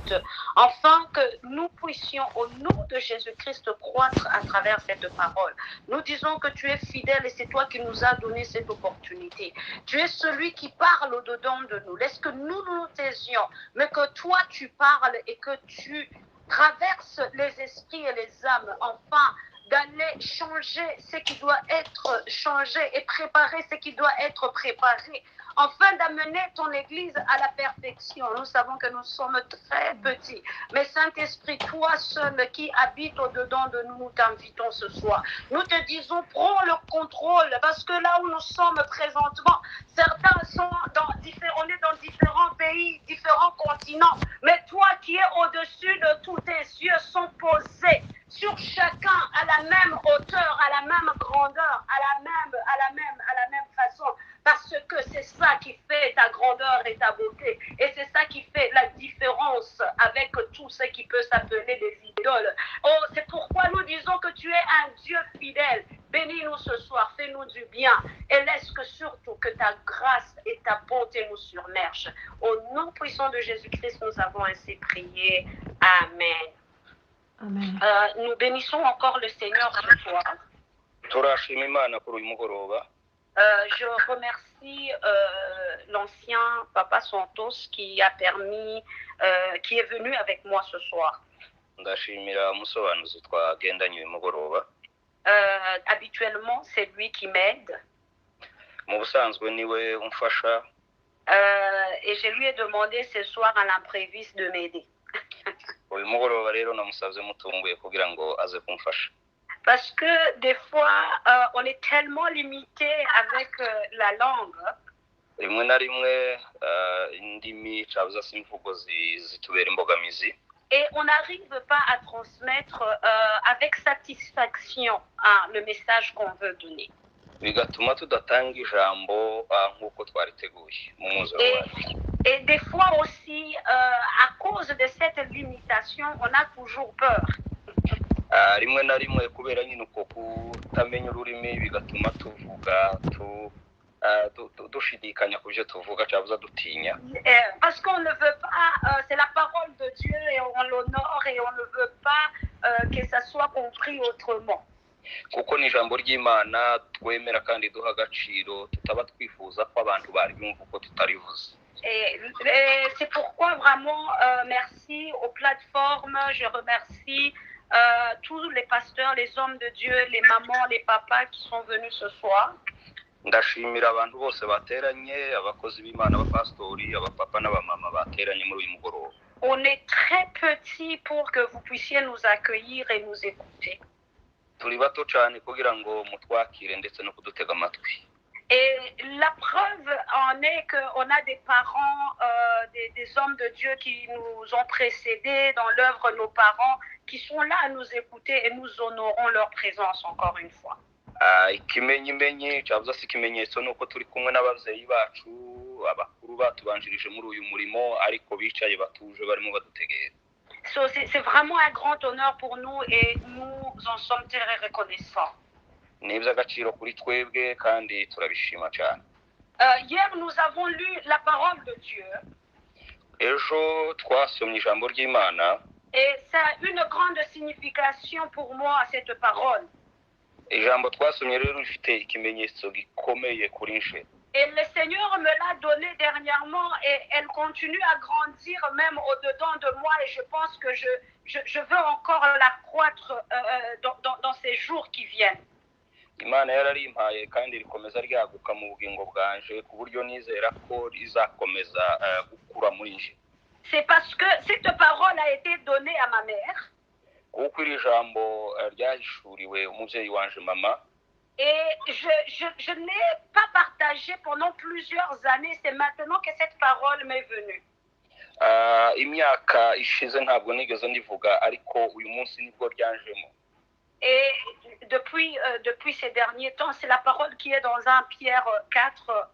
écoute, afin que nous puissions, au nom de Jésus-Christ, croître à travers cette parole. Nous disons que tu es fidèle et c'est toi qui nous as donné cette opportunité. Tu es celui qui parle au-dedans de nous. Laisse que nous nous taisions, mais que toi tu parles et que tu traverses les esprits et les âmes, enfin d'aller changer ce qui doit être changé et préparer ce qui doit être préparé, afin d'amener ton Église à la perfection. Nous savons que nous sommes très petits, mais Saint-Esprit, toi seul qui habites au-dedans de nous, nous t'invitons ce soir. Nous te disons, prends le contrôle, parce que là où nous sommes présentement, certains sont dans différents, on est dans différents pays, différents continents, mais toi qui es au-dessus de tous, tes yeux sont posés sur chacun à la même hauteur, à la même grandeur, à la même façon, parce que c'est ça qui fait ta grandeur et ta beauté, et c'est ça qui fait la différence avec tout ce qui peut s'appeler des idoles. Oh, c'est pourquoi nous disons que tu es un Dieu fidèle. Bénis-nous ce soir, fais-nous du bien, et laisse que surtout que ta grâce et ta bonté nous submergent. Au nom puissant de Jésus-Christ, nous avons ainsi prié. Amen. Amen. Nous bénissons encore le Seigneur ce soir. Turashima Imana kuri uyu mugoroba. Je remercie l'ancien Papa Santos qui a permis, qui est venu avec moi ce soir. Ndashimira umusobanuzi twagendanye uyu mugoroba. Habituellement, c'est lui qui m'aide. Mu busanzwe niwe umfasha. Et je lui ai demandé ce soir à l'impréviste de m'aider. Uyu mugoroba rero namusabye mutunguye kugira ngo aze kumfasha. Parce que des fois, on est tellement limité avec la langue. Rimwe na rimwe eh, indimi cyangwa se imvugo zi- zitubera imbogamizi. Et on n'arrive pas à transmettre avec satisfaction, hein, le message qu'on veut donner. Bigatuma tudatanga ijambo ah, nk'uko twariteguye mu mwuzuro wacu. Et des fois aussi, à cause de cette limitation, on a toujours peur. Ah, rimwe na rimwe kubera nyine uko kutamenya ururimi bigatuma tuvuga tu ah, du- du- dushidikanya ku byo tuvuga cyangwa se dutinya. Parce qu'on ne veut pas, c'est la parole de Dieu et on l'honore et on ne veut pas que ça soit compris autrement. Kuko ni ijambo ry'Imana twemera kandi duha agaciro tutaba twifuza ko abantu baryumva uko tutarivuze. Et c'est pourquoi vraiment, merci aux plateformes, je remercie tous les pasteurs, les hommes de Dieu, les mamans, les papas qui sont venus ce soir. Ndashimira abantu bose bateranye abakozi b'Imana abapasitori abapapa n'abamama bateranye muri uyu mugoroba. On est très petits pour que vous puissiez nous accueillir et nous écouter. Turi bato cyane kugira ngo mutwakire ndetse no kudutega amatwi. Et la preuve en est qu'on a des parents, des hommes de Dieu qui nous ont précédés dans l'œuvre, nos parents, qui sont là à nous écouter et nous honorons leur présence encore une fois. Ah, ikimenyimenyi cyangwa se ikimenyetso ni uko turi kumwe n'ababyeyi bacu abakuru batubanjirije muri uyu murimo ariko bicaye batuje barimo badutegera. So, c'est vraiment un grand honneur pour nous et nous en sommes très reconnaissants. Ni iby'agaciro kuri twebwe kandi turabishima cyane. Hier, nous avons lu la parole de Dieu Ejo twasomye ijambo ry'Imana. Et ça a une grande signification pour moi, cette parole. Ijambo twasomye rero rifite ikimenyetso gikomeye kuri nje. Et le Seigneur me l'a donné dernièrement et elle continue à grandir même au-dedans de moi et je pense que je veux encore la croître dans ces jours qui viennent. Imana yararimpaye kandi rikomeza ryaguka mu bugingo bwanje ku buryo nizera ko rizakomeza eh, gukura muri nje. C'est parce que cette parole a été donnée à ma mère. Kuko iri jambo eh, ryahishuriwe umubyeyi wanje mama. Et je ne l'ai pas partagé pendant plusieurs années. C'est maintenant que cette parole m'est venue. Ah, imyaka ishize ntabwo nigeze ndivuga ariko uyu munsi nibwo ryanjemo. Et depuis ces derniers temps, c'est la parole qui est dans 1 Pierre 4,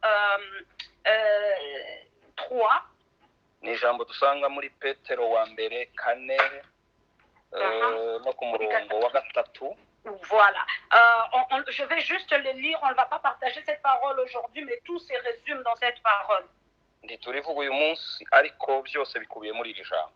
3. Ni ijambo dusanga muri Petero wa mbere kane eh, no ku murongo wa gatatu. Voilà. Je vais juste le lire. On ne va pas partager cette parole aujourd'hui, mais tout se résume dans cette parole. Ntiturivuga uyu munsi ariko byose bikubiye muri iri jambo.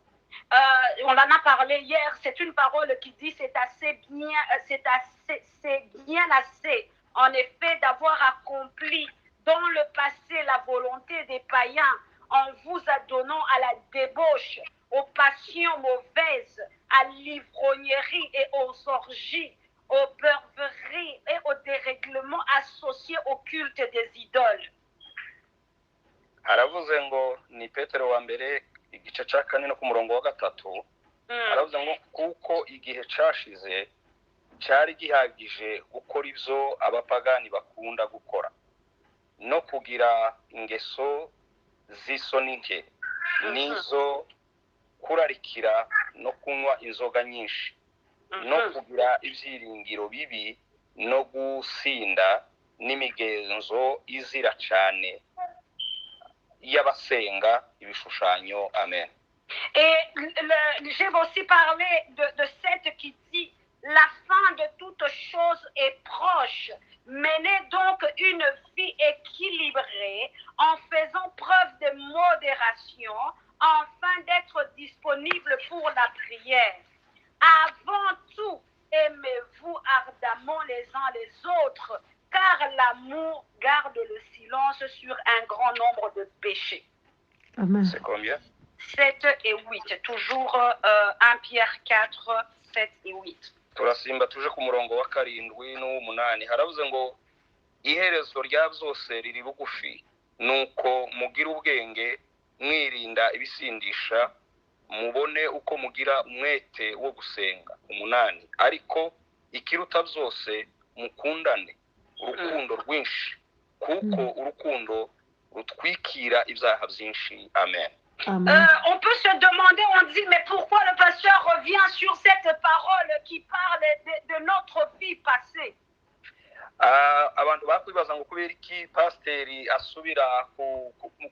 On en a parlé hier, c'est une parole qui dit c'est assez bien, c'est bien assez, en effet, d'avoir accompli dans le passé la volonté des païens en vous adonnant à la débauche, aux passions mauvaises, à l'ivrognerie et aux orgies, aux perveries et aux dérèglements associés au culte des idoles. Haravuze ngo ni Petero wa mbere igice cya kane no ku murongo wa gatatu. Aravuze ngo kuko igihe cashize cyari gihagije gukora ibyo abapagani bakunda gukora no kugira ingeso z'isoni nke n'izo kurarikira no kunywa inzoga nyinshi no kugira ibyiringiro bibi no gusinda n'imigenzo izira cyane y'abasenga ibishushanyo. Amen. Et j'ai aussi parlé de cette qui dit la fin de toute chose est proche. Menez donc une vie équilibrée en faisant preuve de modération afin d'être disponible pour la prière. Avant tout, aimez-vous ardemment les uns les autres, car l'amour garde le silence sur un grand nombre de péchés. Amen. C'est combien? 7 et 8. Toujours 1 Pierre 4, 7 et 8. Turasimba tuje ku murongo wa karindwi n'uw'umunani. Haravuze ngo iherezo rya byose riri bugufi, nuko mugira ubwenge mwirinda ibisindisha, mubone uko mugira umwete wo gusenga. 8 ariko ikiruta byose mukundane urukundo rwinshi, kuko urukundo rutwikira ibyaha byinshi. Amen. On peut se demander, on dit, mais pourquoi le pasteur revient sur cette parole qui parle de notre vie passée? Abantu bakwibaza ngo kubera iki pasiteri asubira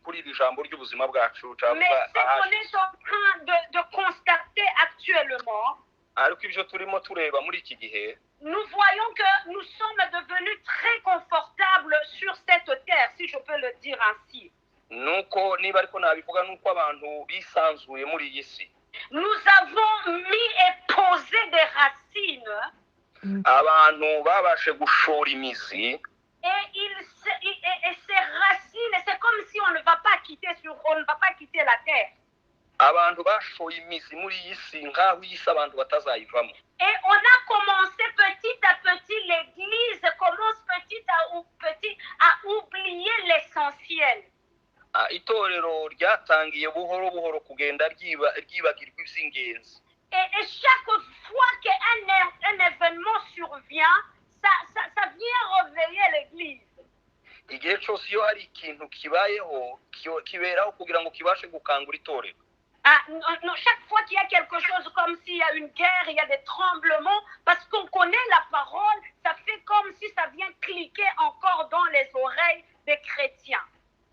kuri iri jambo ry'ubuzima bwacu. Mais ce qu'on est en train de constater actuellement, ariko ibyo turimo tureba muri iki gihe, nous voyons que nous sommes devenus très confortables sur cette terre, si je peux le dire ainsi. Nuko niba ariko nabivuga nuko abantu bisanzuye muri iyi si. Nous avons mis et posé des racines. Abantu babashe gushora imizi. Et ces racines, c'est comme si on ne va pas quitter on ne va pas quitter la terre. Abantu bashoye imizi muri iyi si nkaho iyi si abantu batazayivamo. Et on a commencé petit à petit, l'église commence petit à petit à oublier l'essentiel. Itorero ryatangiye buhoro buhoro kugenda ryibagirwa iby'ingenzi. Et chaque fois qu'un événement survient, ça vient réveiller l'église. Igihe cyose iyo hari ikintu kibayeho kiberaho kugira ngo kibashe gukangura itorero. Ah, non, chaque fois qu'il y a quelque chose, comme s'il y a une guerre, il y a des tremblements, parce qu'on connaît la parole, ça fait comme si ça vient cliquer encore dans les oreilles des chrétiens.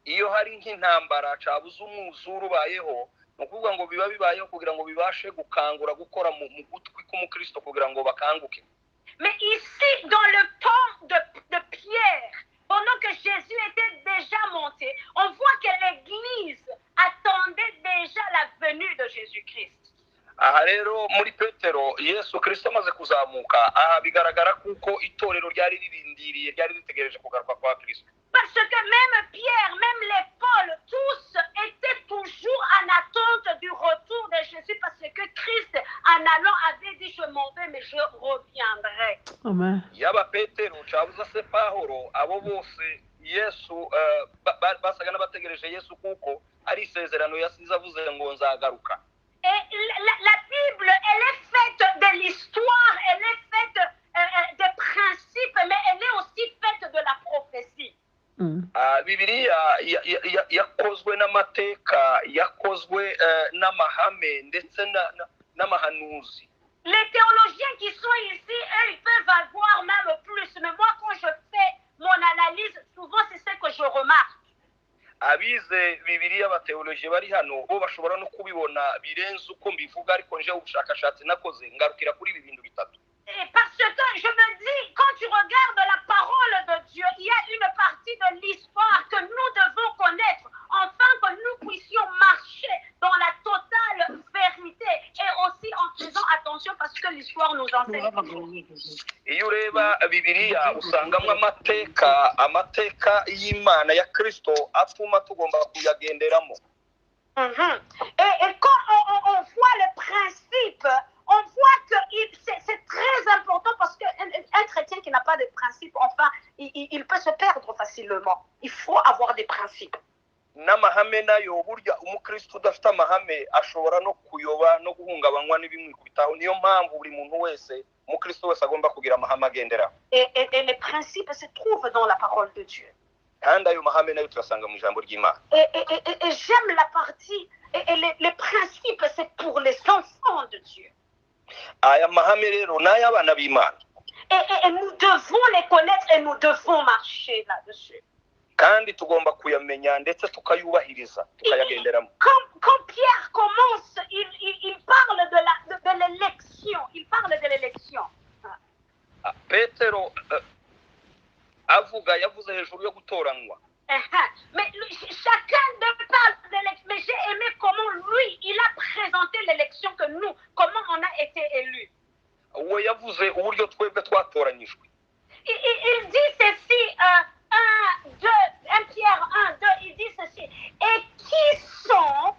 Iyo hari nk'intambara cabuze umwuzure ubayeho, ni ukuvuga ngo biba bibayeho kugira ngo bibashe gukangura gukora mu gutwi k'umukristo kugira ngo bakanguke. Mais ici, dans le temps de Pierre, pendant que Jésus était déjà monté, on voit que l'Église attendait déjà la venue de Jésus-Christ. Aha rero muri Petero, Yesu Kristo amaze kuzamuka, aha bigaragara kuko itorero ryari ririndiriye, ryari ritegereje kugaruka kwa Kristo. Parce que même Pierre, même les Paul, tous étaient toujours en attente du retour de Jésus, parce que Christ, en allant, avait dit, je m'en vais, mais je reviendrai. Amen. Yaba Petero, cabuza se Pahoro, abo bose Yesu basaga n'abategereje Yesu kuko ari isezerano yasize avuze ngo nzagaruka. Et la Bible, elle est faite de l'histoire, elle est faite des principes, mais elle est aussi faite de la prophétie. Bibiliya yakozwe n'amateka, yakozwe n'amahame ndetse n'amahanuzi. Les théologiens qui sont ici, eux, ils peuvent avoir même plus. Mais moi, quand je fais mon analyse, souvent c'est ce que je remarque. Abize Bibiliya abateoloji bari hano bo bashobora no kubibona birenze uko mbivuga, ariko nje ubushakashatsi nakoze ngarukira kuri ibi bintu bitatu. Et parce que je me dis, quand tu regardes la parole de Dieu, il y a une partie de l'histoire que nous devons connaître, afin que nous puissions marcher dans la totale vérité l'histoire nous enseigne toujours. Iyo ureba Bibiliya usangamo amateka, amateka y'Imana ya Kristo atuma tugomba kuyagenderamo. Et quand on voit le principe, on voit que c'est très important parce qu'un un chrétien qui n'a pas de principe, enfin, il peut se perdre facilement. Il faut avoir des principes. N'amahame nayo, burya umukristo udafite amahame ashobora no kuyoba no guhungabanywa n'ibimwikubitaho. Niyo mpamvu buri muntu wese, umukristo wese agomba kugira amahame agenderaho. Et les principes se trouvent dans la parole de Dieu. Kandi ayo mahame nayo tuyasanga mu ijambo ry'Imana. Et j'aime la partie, et les principes, c'est pour les enfants de Dieu. Aya mahame rero ni ay'abana b'Imana. Et nous devons les connaître et nous devons marcher là-dessus. Kandi tugomba kuyamenya ndetse tukayubahiriza, tukayagenderamo. Quand Pierre commence, il parle de l'élection. Il parle de l'élection. Ah, Petero avuga, yavuze hejuru yo gutoranywa. Mais chacun d'eux parle de l'élection. Mais j'ai aimé comment lui, il a présenté l'élection que nous, comment on a été élus. Uwo yavuze uburyo twebwe twatoranyijwe. Il dit ceci, 1, 2, 1 Pierre 1, 2, il dit ceci : « Et qui sont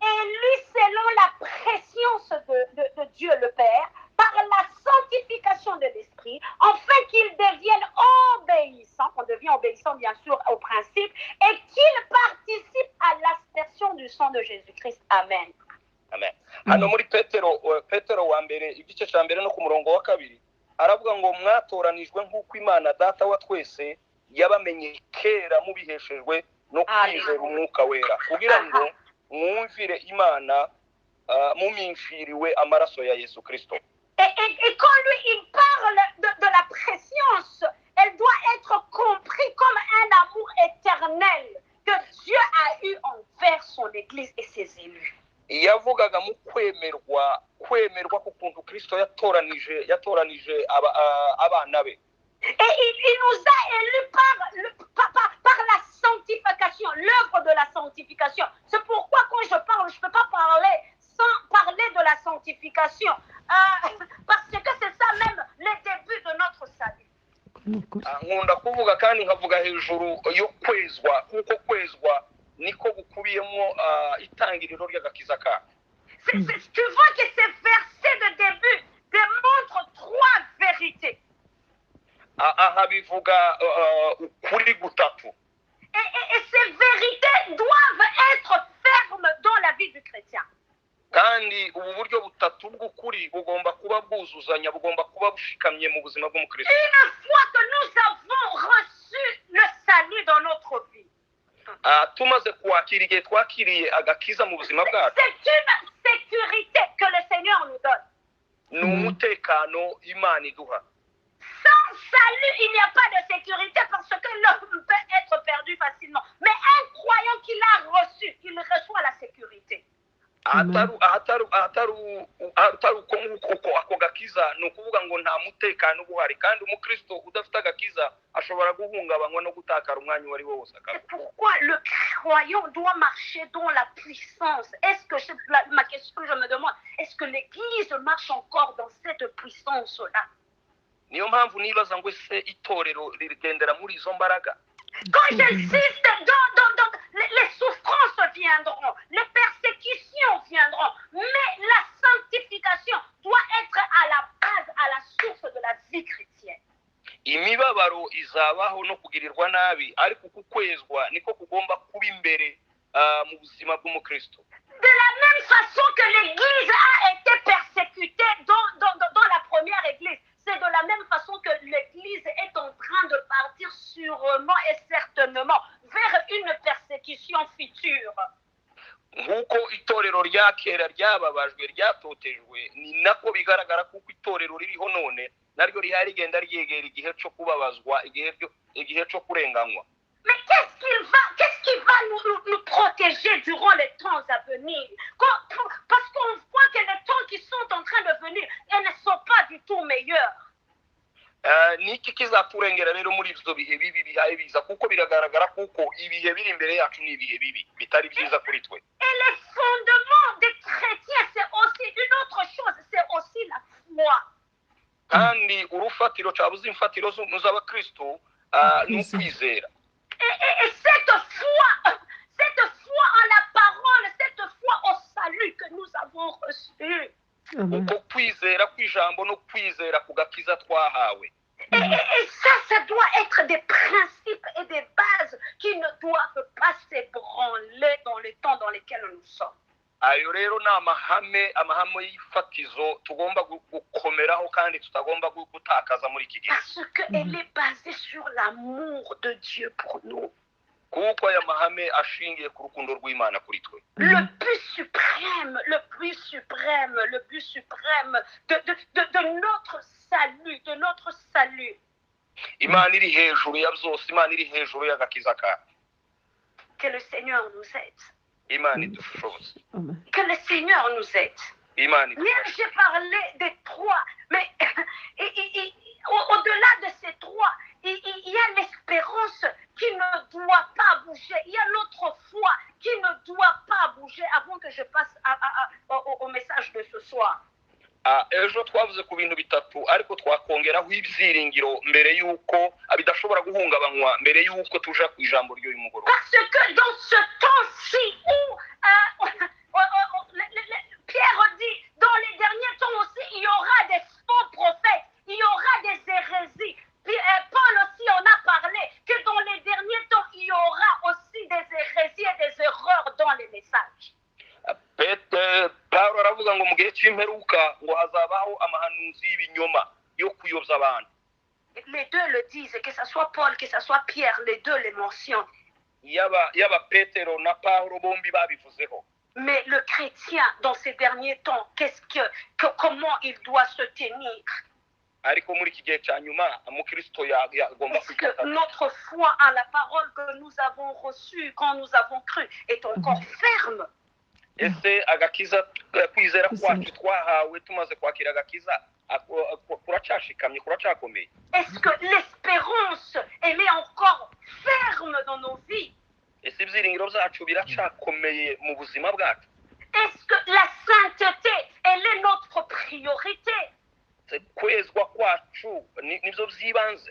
élus selon la prescience de Dieu le Père, par la sanctification de l'Esprit, afin qu'ils deviennent obéissants », qu'on devient obéissant bien sûr au principe, « et qu'ils participent à l'aspersion du sang de Jésus-Christ. Amen. » Amen. Hano muri Petero, Petero wa mbere igice cya mbere no ku murongo wa kabiri aravuga ngo mwatoranijwe nk'uko Imana Data wa twese yabamenye kera mubiheshejwe no kwizera Umwuka Wera kugira ngo mwumvire Imana, muminjiriwe amaraso ya Yesu Kristo. Et quand lui, il parle de la préscience, elle doit être comprise comme un amour éternel que Dieu a eu envers son Église et ses élus. Yavugaga mu kwemerwa, kwemerwa ku kuntu Kristo yatoranije, yatoranije abana be. Et il nous a élus par la sanctification, l'œuvre de la sanctification. C'est pourquoi quand je parle, je ne peux pas parler sans parler de la sanctification, parce que c'est ça même le début de notre salut. Ah, nkunda kuvuga kandi nkavuga hejuru yo kwezwa kuko kwezwa niko gukubiyemo itangiriro ry'agakiza kacu. Tu vois que ces versets de début démontrent trois vérités. Ah, aha bivuga ukuri gutatu. Et ces vérités doivent être fermes dans la vie du chrétien. Kandi ubu buryo butatu bw'ukuri bugomba kuba bwuzuzanya, bugomba kuba bushikamye mu buzima bw'umukristo. Une fois que nous avons reçu le salut dans notre vie, tumaze kwakira, igihe twakiriye agakiza mu buzima bwacu, c'est une sécurité que le Seigneur nous donne. Ni umutekano Imana iduha. Sans salut, il n'y a pas de sécurité parce que l'homme peut être perdu facilement. Mais un croyant qui l'a reçu, il reçoit la sécurité. Ahatari ahatari ahatari ahatari uko nguko uko ako gakiza ni ukuvuga ngo nta mutekano uba uhari kandi umukristo udafite agakiza ashobora guhungabanywa no gutakara umwanya uwo ari wo wose akaba. C'est pourquoi le croyant doit marcher dans la puissance. Est-ce que, ma question que je me demande, est-ce que l'Église marche encore dans cette puissance-là? Niyo mpamvu nibaza ngo ese itorero rigendera muri izo mbaraga? Quand j'insiste, les souffrances viendront, les persécutions viendront, mais la sanctification doit être à la base, à la source de la vie chrétienne. Imibabaro izabaho no kugirirwa nabi ariko uku kwezwa niko kugomba kuba imbere mu buzima bw'umukristo. De la même façon que l'Église a été persécutée dans la première Église, c'est de la même façon que l'Église est en train de partir sûrement et certainement vers une persécution future. Nk'uko itorero rya kera ryababajwe, ryatotejwe, ni nako bigaragara kuko itorero ririho none naryo rihari rigenda ryegera igihe cyo kubabazwa, igihe cyo kurenganywa. Mais qu'est-ce qui va nous protéger durant les temps à venir? Parce qu'on voit que les temps qui sont en train de venir, elles ne sont pas du tout meilleurs. Ni iki kizaturengera rero muri ibyo bihe bibi bihaye biza kuko biragaragara kuko ibihe biri imbere yacu ni ibihe bibi bitari byiza kuri twe. Et les fondements des chrétiens, c'est aussi une autre chose, c'est aussi la foi. Kandi urufatiro cabuze imfatiro z'abakristo ni ukwizera. Et cette foi en la parole, cette foi au salut que nous avons reçu. Uko kwizera kw'ijambo no kwizera ku gakiza twahawe. Et ça, ça doit être des principes et des bases qui ne doivent pas s'ébranler dans les temps dans lesquels nous sommes. Ayo rero ni amahame y'ifatizo tugomba gukomeraho kandi tutagomba gutakaza muri iki gihe. Parce qu'elle est basée sur l'amour de Dieu pour nous. Kuko aya mahame ashingiye ku rukundo rw'Imana kuri twe. Le but suprême, le but suprême, le but suprême de notre salut, de notre salut. Imana iri hejuru ya byose, Imana iri hejuru y'agakiza kacu. Que le Seigneur nous aide. Imana idushoboze. Que le Seigneur nous aide. Imana Hier, j'ai parlé des trois, mais au-delà de ces trois, il y a l'espérance qui ne doit pas bouger. Il y a l'autre foi qui ne doit pas bouger avant que je passe au message de ce soir. Ejo twavuze ku bintu bitatu ariko twakongeraho ibyiringiro mbere y'uko bidashobora guhungabanywa mbere y'uko tuja ku ijambo ry'uyu mugoroba. Parce que dans ce temps-ci où Pierre dit, dans les derniers temps aussi, il y aura des faux prophètes, il y aura des hérésies. Puis, Paul aussi en a parlé, que dans les derniers temps, il y aura aussi des hérésies et des erreurs dans les messages. Paulo aravuga ngo mu gihe cy'imperuka ngo hazabaho amahanuzi y'ibinyoma yo kuyobya abantu. Les deux le disent, que ce soit Paul, que ce soit Pierre, les deux les mentionnent. Yaba Petero na Paulo bombi babivuzeho. Mais le chrétien, dans ces derniers temps, comment il doit se tenir? Ariko muri iki gihe cya nyuma umukristo yagomba Est-ce que notre foi en la parole que nous avons reçue quand nous avons cru est encore ferme? Ese agakiza kwizera kwacu twahawe tumaze kwakira agakiza kuracashikamye kuracakomeye. Est-ce que l'espérance, elle est encore ferme dans nos vies? Ese ibyiringiro byacu biracakomeye mu buzima bwacu? Est-ce que la sainteté, elle est notre priorité? Kwezwa kwacu nibyo byibanze.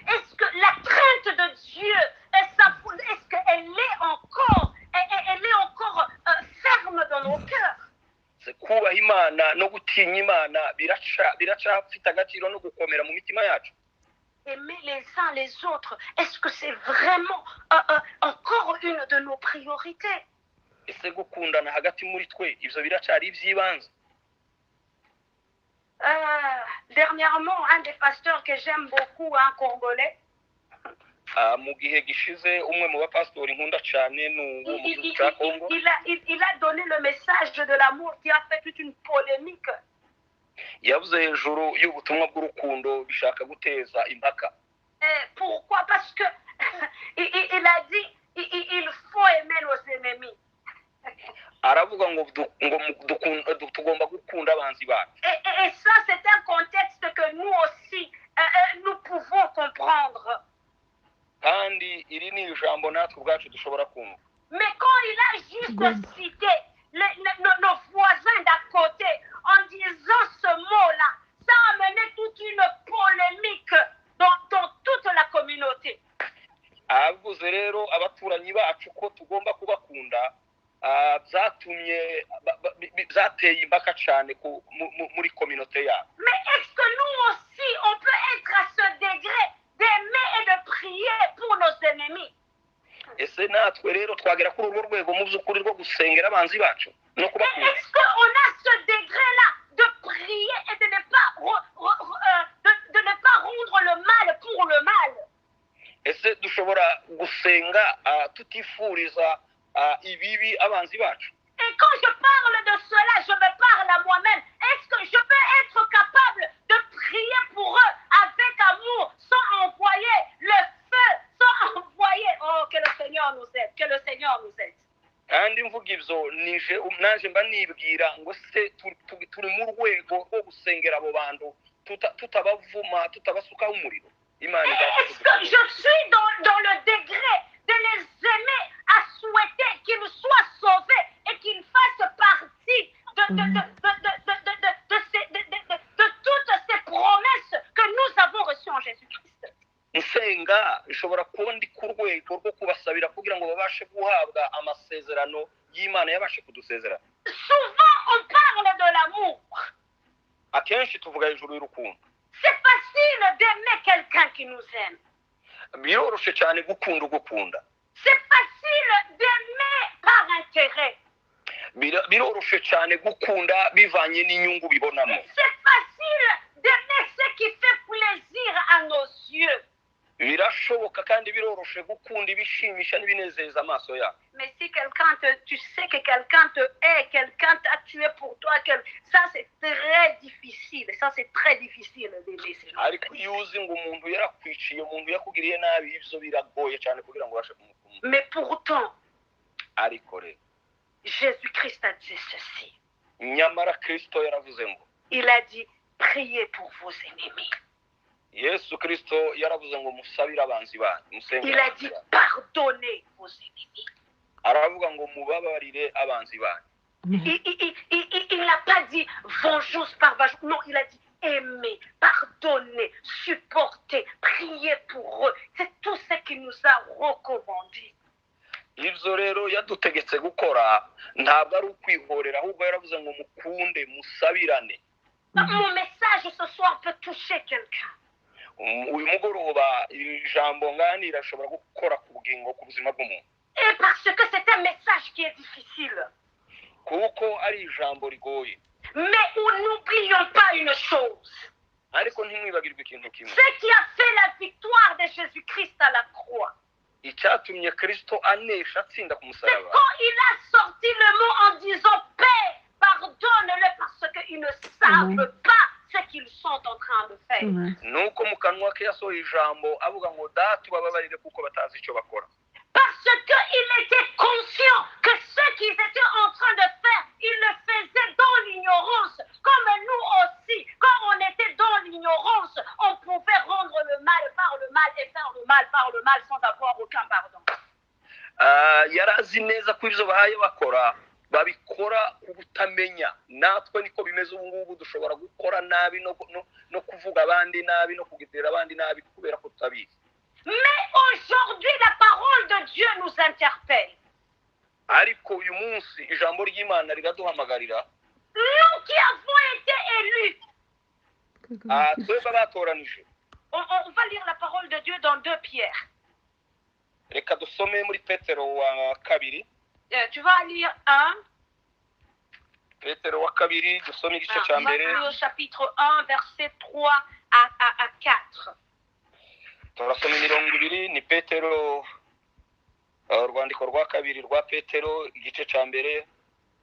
Est-ce que la crainte de Dieu, est-ce qu'elle est encore, elle est encore ferme dans nos cœurs? Kubaha Imana no gutinya Imana biracafite agaciro no gukomera mu mitima yacu. Aimer les uns les autres, est-ce que c'est vraiment encore une de nos priorités? Ese gukundana hagati muri twe ibyo biracari iby'ibanze? Dernièrement, un des pasteurs que j'aime beaucoup, un Congolais, mu gihe gishize umwe mu bapastori nkunda cyane ni uwo mu gihugu cya Congo, il a donné le message de l'amour qui a fait toute une polémique. Yavuze hejuru y'ubutumwa bw'urukundo bishaka guteza impaka. Pourquoi? Parce que il a dit il faut aimer nos ennemis. Aravuga ngo tugomba gukunda abanzi bacu. Et ça, c'est un contexte que nous aussi nous pouvons comprendre. Kandi iri ni ijambo natwe ubwacu dushobora kumva. Mais quand il a juste cité nos voisins d'à côté en disant ce mot-là, ça a amené toute une polémique dans toute la communauté. Avuze rero abaturanyi bacu ko tugomba kubakunda, byatumye byateye impaka cyane muri communauté yacu. Mais est-ce que nous aussi on peut être à ce degré d'aimer et de prier pour nos ennemis? Ese natwe rero twagera kuri urwo rwego mu by'ukuri rwo gusengera abanzi bacu no kubakunda? Est-ce qu'on a ce degré-là de prier et de ne pas de ne pas rendre le mal pour le mal? Ese dushobora gusenga tutifuriza ibibi abanzi bacu? Et quand je parle de cela, je me parle à moi-même. Est-ce que je peux être capable de prier pour eux avec amour, sans envoyer le feu, sans envoyer... Oh, que le Seigneur nous aide, que le Seigneur nous aide. Kandi mvuga ibyo nije naje mba nibwira ngo se turi mu rwego rwo gusengera abo bantu tutabavuma tutabasukaho umuriro. Imana Est-ce que je suis dans le degré de les aimer, à souhaiter qu'ils soient sauvés et qu'ils fassent partie de toutes ces promesses Gusenga bishobora kuba ndi ku rwego rwo kubasabira kugira ngo babashe guhabwa amasezerano y'Imana yabashe kudusezerana. Souvent, on parle de l'amour. Akenshi tuvuga hejuru y'urukundo. C'est facile d'aimer quelqu'un qui nous aime. Biroroshye cyane gukunda ugukunda. C'est facile d'aimer par intérêt. Biroroshye cyane gukunda bivanye n'inyungu bibonamo. C'est facile d'aimer ce qui fait plaisir à nos yeux. Birashoboka kandi biroroshye gukunda ibishimisha n'ibinezeza amaso yacu. Mais si quelqu'un te, tu sais que quelqu'un te hait, quelqu'un t'a tué pour toi, ça c'est très difficile. Ça c'est très difficile d'aimer ces gens. Ariko iyo uzi ngo umuntu yarakwiciye, umuntu yakugiriye nabi, ibyo biragoye cyane kugira ngo ubashe kumukunda. Mais pourtant, ariko rero Jésus-Christ a dit ceci. Nyamara Kristo yaravuze ngo, Il a dit, priez pour vos ennemis. Yesu Kristo yaravuze ngo musabire abanzi banyu, musenge Il a abanzi dit, banyu. Pardonnez vos ennemis. Aravuga ngo mubabarire abanzi banyu. Il n'a pas dit vengeance par vengeance. Non, il a dit aimer, pardonner, supporter, prier pour eux. C'est tout ce qu'il nous a recommandé. Ibyo rero yadutegetse gukora ntabwo ari ukwihorera, ahubwo yaravuze ngo mukunde musabirane. Mon message ce soir peut toucher quelqu'un. Uyu mugoroba iri jambo nganira ashobora gukora ku bugingo, ku buzima bw'umuntu. Et parce que c'est un message qui est difficile. Kuko ari ijambo rigoye. Mais n'oublions pas une chose. Ariko ntimwibagirwe ikintu kimwe. Ce qui a fait la victoire de Jésus-Christ à la croix, icyatumye Kristo anesha atsinda ku c'est musaraba, quand il a sorti le mot en disant Père, pardonne-le parce qu'ils ne savent pas ce qu'ils sont en train de faire. Nuko mu kanwa ke yasohoye ijambo avuga ngo Data ubababarire kuko batazi icyo bakora. Parce qu'il était conscient que ce qu'ils étaient en train de faire, ils le faisaient dans l'ignorance. Comme nous aussi, quand on était dans l'ignorance, on pouvait rendre le mal par le mal et faire le mal par le mal sans avoir aucun pardon. Ah, yari azi neza ko ibyo bahaye bakora babikora ku butamenya. Natwe niko bimeze ubu ngubu, dushobora gukora nabi no kuvuga abandi nabi no kugirira abandi nabi kubera ko tutabizi. Mais aujourd'hui, la parole de Dieu nous interpelle. Ariko uyu munsi ijambo ry'Imana riraduhamagarira. Nous qui avons été élus, Ah, twebwe abatoranije, on va lire la parole de Dieu dans 2 Pierre. Reka dusome muri Petero wa kabiri. Tu vas lire 1, Petero wa kabiri dusome igice Ah, cya on va mbere. lire au chapitre 1, verset 3 à 4. Turasoma imirongo ibiri. Ni Petero, urwandiko rwa kabiri rwa Petero, igice cya mbere,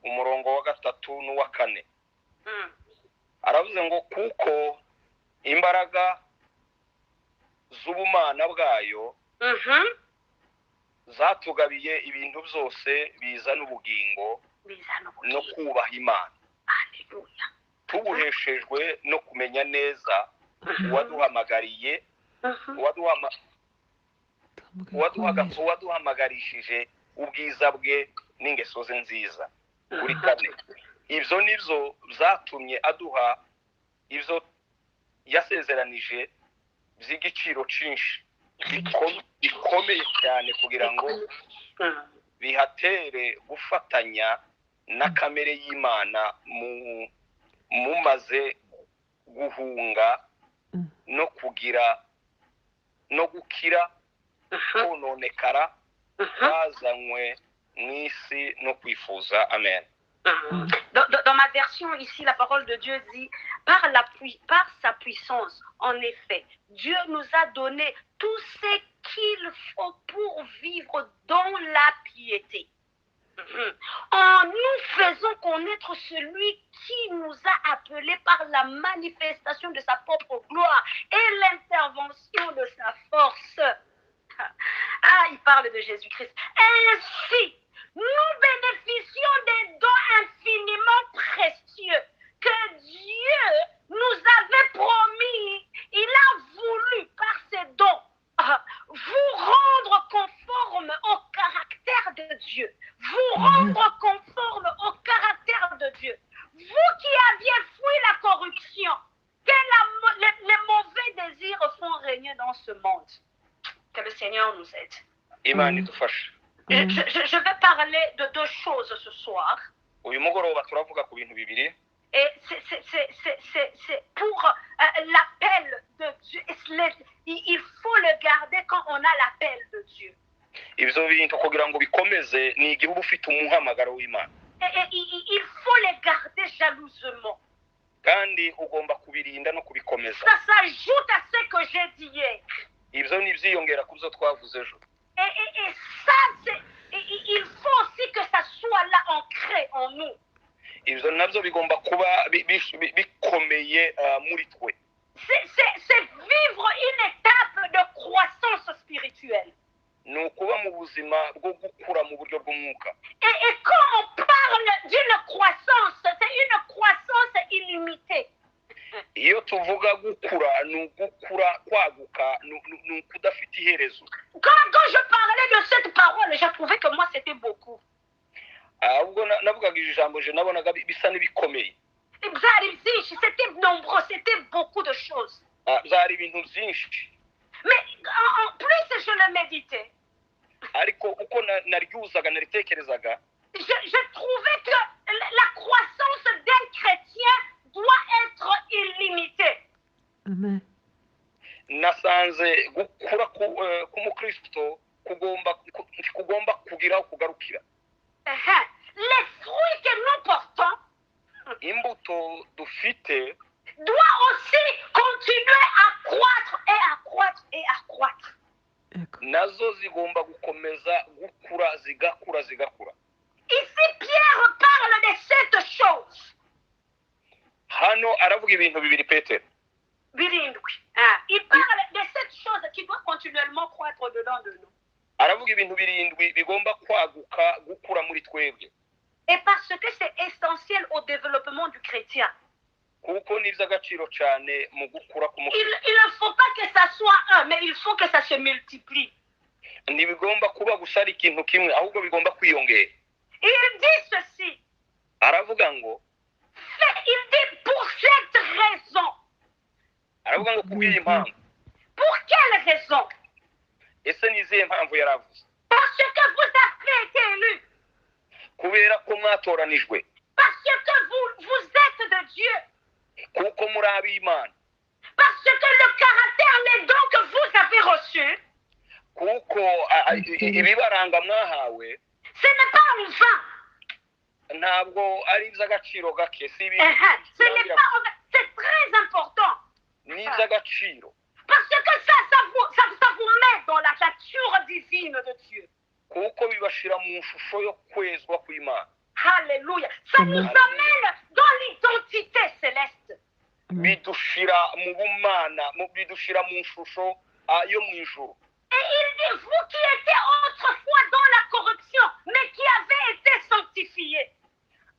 umurongo wa gatatu n'uwa kane. Aravuze ngo kuko imbaraga z'ubumana bwayo zatugabiye ibintu byose bizana ubugingo Bizana no ubugingo. kubaha Imana, Alléluia. tubuheshejwe no kumenya neza uwaduhamagariye, uwaduhamagarishije ubwiza bwe n'ingeso ze nziza. Kuri kane, ibyo nibyo byatumye aduha ibyo yasezeranije by'igiciro cyinshi bikomeye cyane kugira ngo bihatere gufatanya na kamere y'Imana mu mumaze guhunga no kugira no gukira kononekara kwazanywe mu isi no kwifuza. Amen. Dans ma version ici, la parole de Dieu dit, par sa puissance, en effet, Dieu nous a donné tout ce qu'il faut pour vivre dans la piété. En nous faisant connaître celui qui nous a appelés par la manifestation de sa propre gloire et l'intervention de sa force. Ah, il parle de Jésus-Christ. Ainsi, nous bénéficions des dons infiniment précieux que Dieu nous avait promis. Il a voulu, par ces dons, vous rendre conforme au caractère de Dieu. Vous rendre conforme au caractère de Dieu. Vous qui aviez fui la corruption, que les mauvais désirs font régner dans ce monde. Seigneur nous aide. Imana idufashe. Je vais parler de deux choses ce soir. Uyu mugoroba turavuga ku bintu bibiri. Et c'est pour l'appel de Dieu. Il faut le garder quand on a l'appel de Dieu. Ibyo bintu kugira ngo bikomeze ni igihe uba ufite umuhamagaro w'Imana. Et il faut les garder jalousement. Kandi ugomba kubirinda no kubikomeza. Ça s'ajoute à ce que j'ai dit hier. Ibyo ni ibyiyongera ku byo twavuze ejo. Et ça, il faut aussi que ça soit là ancré en nous. Ibyo nabyo bigomba kuba bikomeye muri twe. C'est vivre une étape de croissance spirituelle. Ni ukuba mu buzima bwo gukura mu buryo bw'umwuka. Et quand on parle d'une croissance, c'est une croissance illimitée. Iyo tuvuga gukura ni ugukura kwaguka ni ukudafite iherezo. Quand je parlais de cette parole, j'ai trouvé que moi c'était beaucoup. Ahubwo navugaga iri jambo je nabonaga bisa n'ibikomeye. Byari byinshi, c'était nombreux, c'était beaucoup de choses. Byari ibintu byinshi. Mais en plus je le méditais. Ariko uko naryuzaga naritekerezaga, je trouvais que la croissance d'un chrétien doit être illimitée. Amen. Nasanze gukura k'umukristo kugomba kugira aho kugarukira. Les fruits que nous portons imbuto dufite doit aussi continuer à croître et à croître et à croître. Nazo zigomba gukomeza gukura zigakura zigakura. Ici Pierre parle de cette chose. Hano aravuga ibintu bibiri Petero. Birindwi. Il parle de cette chose qui doit continuellement croître dedans de nous. Aravuga ibintu birindwi bigomba kwaguka gukura muri twebwe. Et parce que c'est essentiel au développement du chrétien. Kuko ni iby'agaciro cyane mu gukura k'umukristo. Il ne faut pas que ça soit un, mais il faut que ça se multiplie. Ntibigomba kuba gusa ari ikintu kimwe, ahubwo bigomba kwiyongera. Il dit ceci. Aravuga ngo il dit pour cette raison. Aravuga ngo kubw'iyi mpamvu. Pour quelle raison? Ese ni izihe mpamvu yaravuze? Parce que vous avez été élus. Kubera ko mwatoranijwe. Parce que vous êtes de Dieu. Kuko muri ab'Imana. Parce que le caractère, les dons que vous avez reçus, kuko ibibaranga mwahawe, ce n'est pas en vain. Ntabwo ari iby'agaciro gake, si ibintu. Ce n'est pas en vain. C'est très important. Ni iby'agaciro. Parce que ça vous met dans la nature divine de Dieu. Kuko bibashira mu shusho yo kwezwa kw'Imana. Alléluia. Ça nous amène dans l'identité céleste. Bidushira mu bumana, bidushira mu shusho yo mu ijuru. Et il dit, vous qui étiez autrefois dans la corruption, mais qui avez été sanctifiés.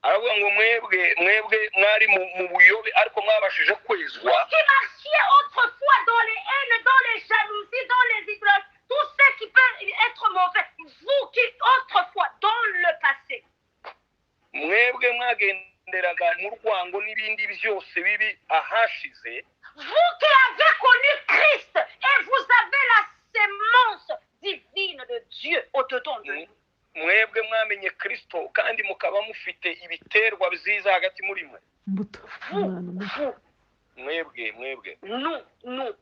Aravuga ngo mwebwe mwebwe mwari mu buyobe ariko mwabashije kwezwa. Vous qui marchiez autrefois dans les haines, dans les jalousies, dans les idoles, tout ce qui peut être mauvais, vous qui autrefois dans le passé. Mwebwe mwagenderaga mu rwango n'ibindi byose bibi ahashize. Vous qui avez connu Christ et vous avez la semence divine de Dieu au-dedans de vous. Mwebwe mwamenye Kristo kandi mukaba mufite ibiterwa byiza hagati muri mwe. Vous, mwebwe mwebwe, nous, nous,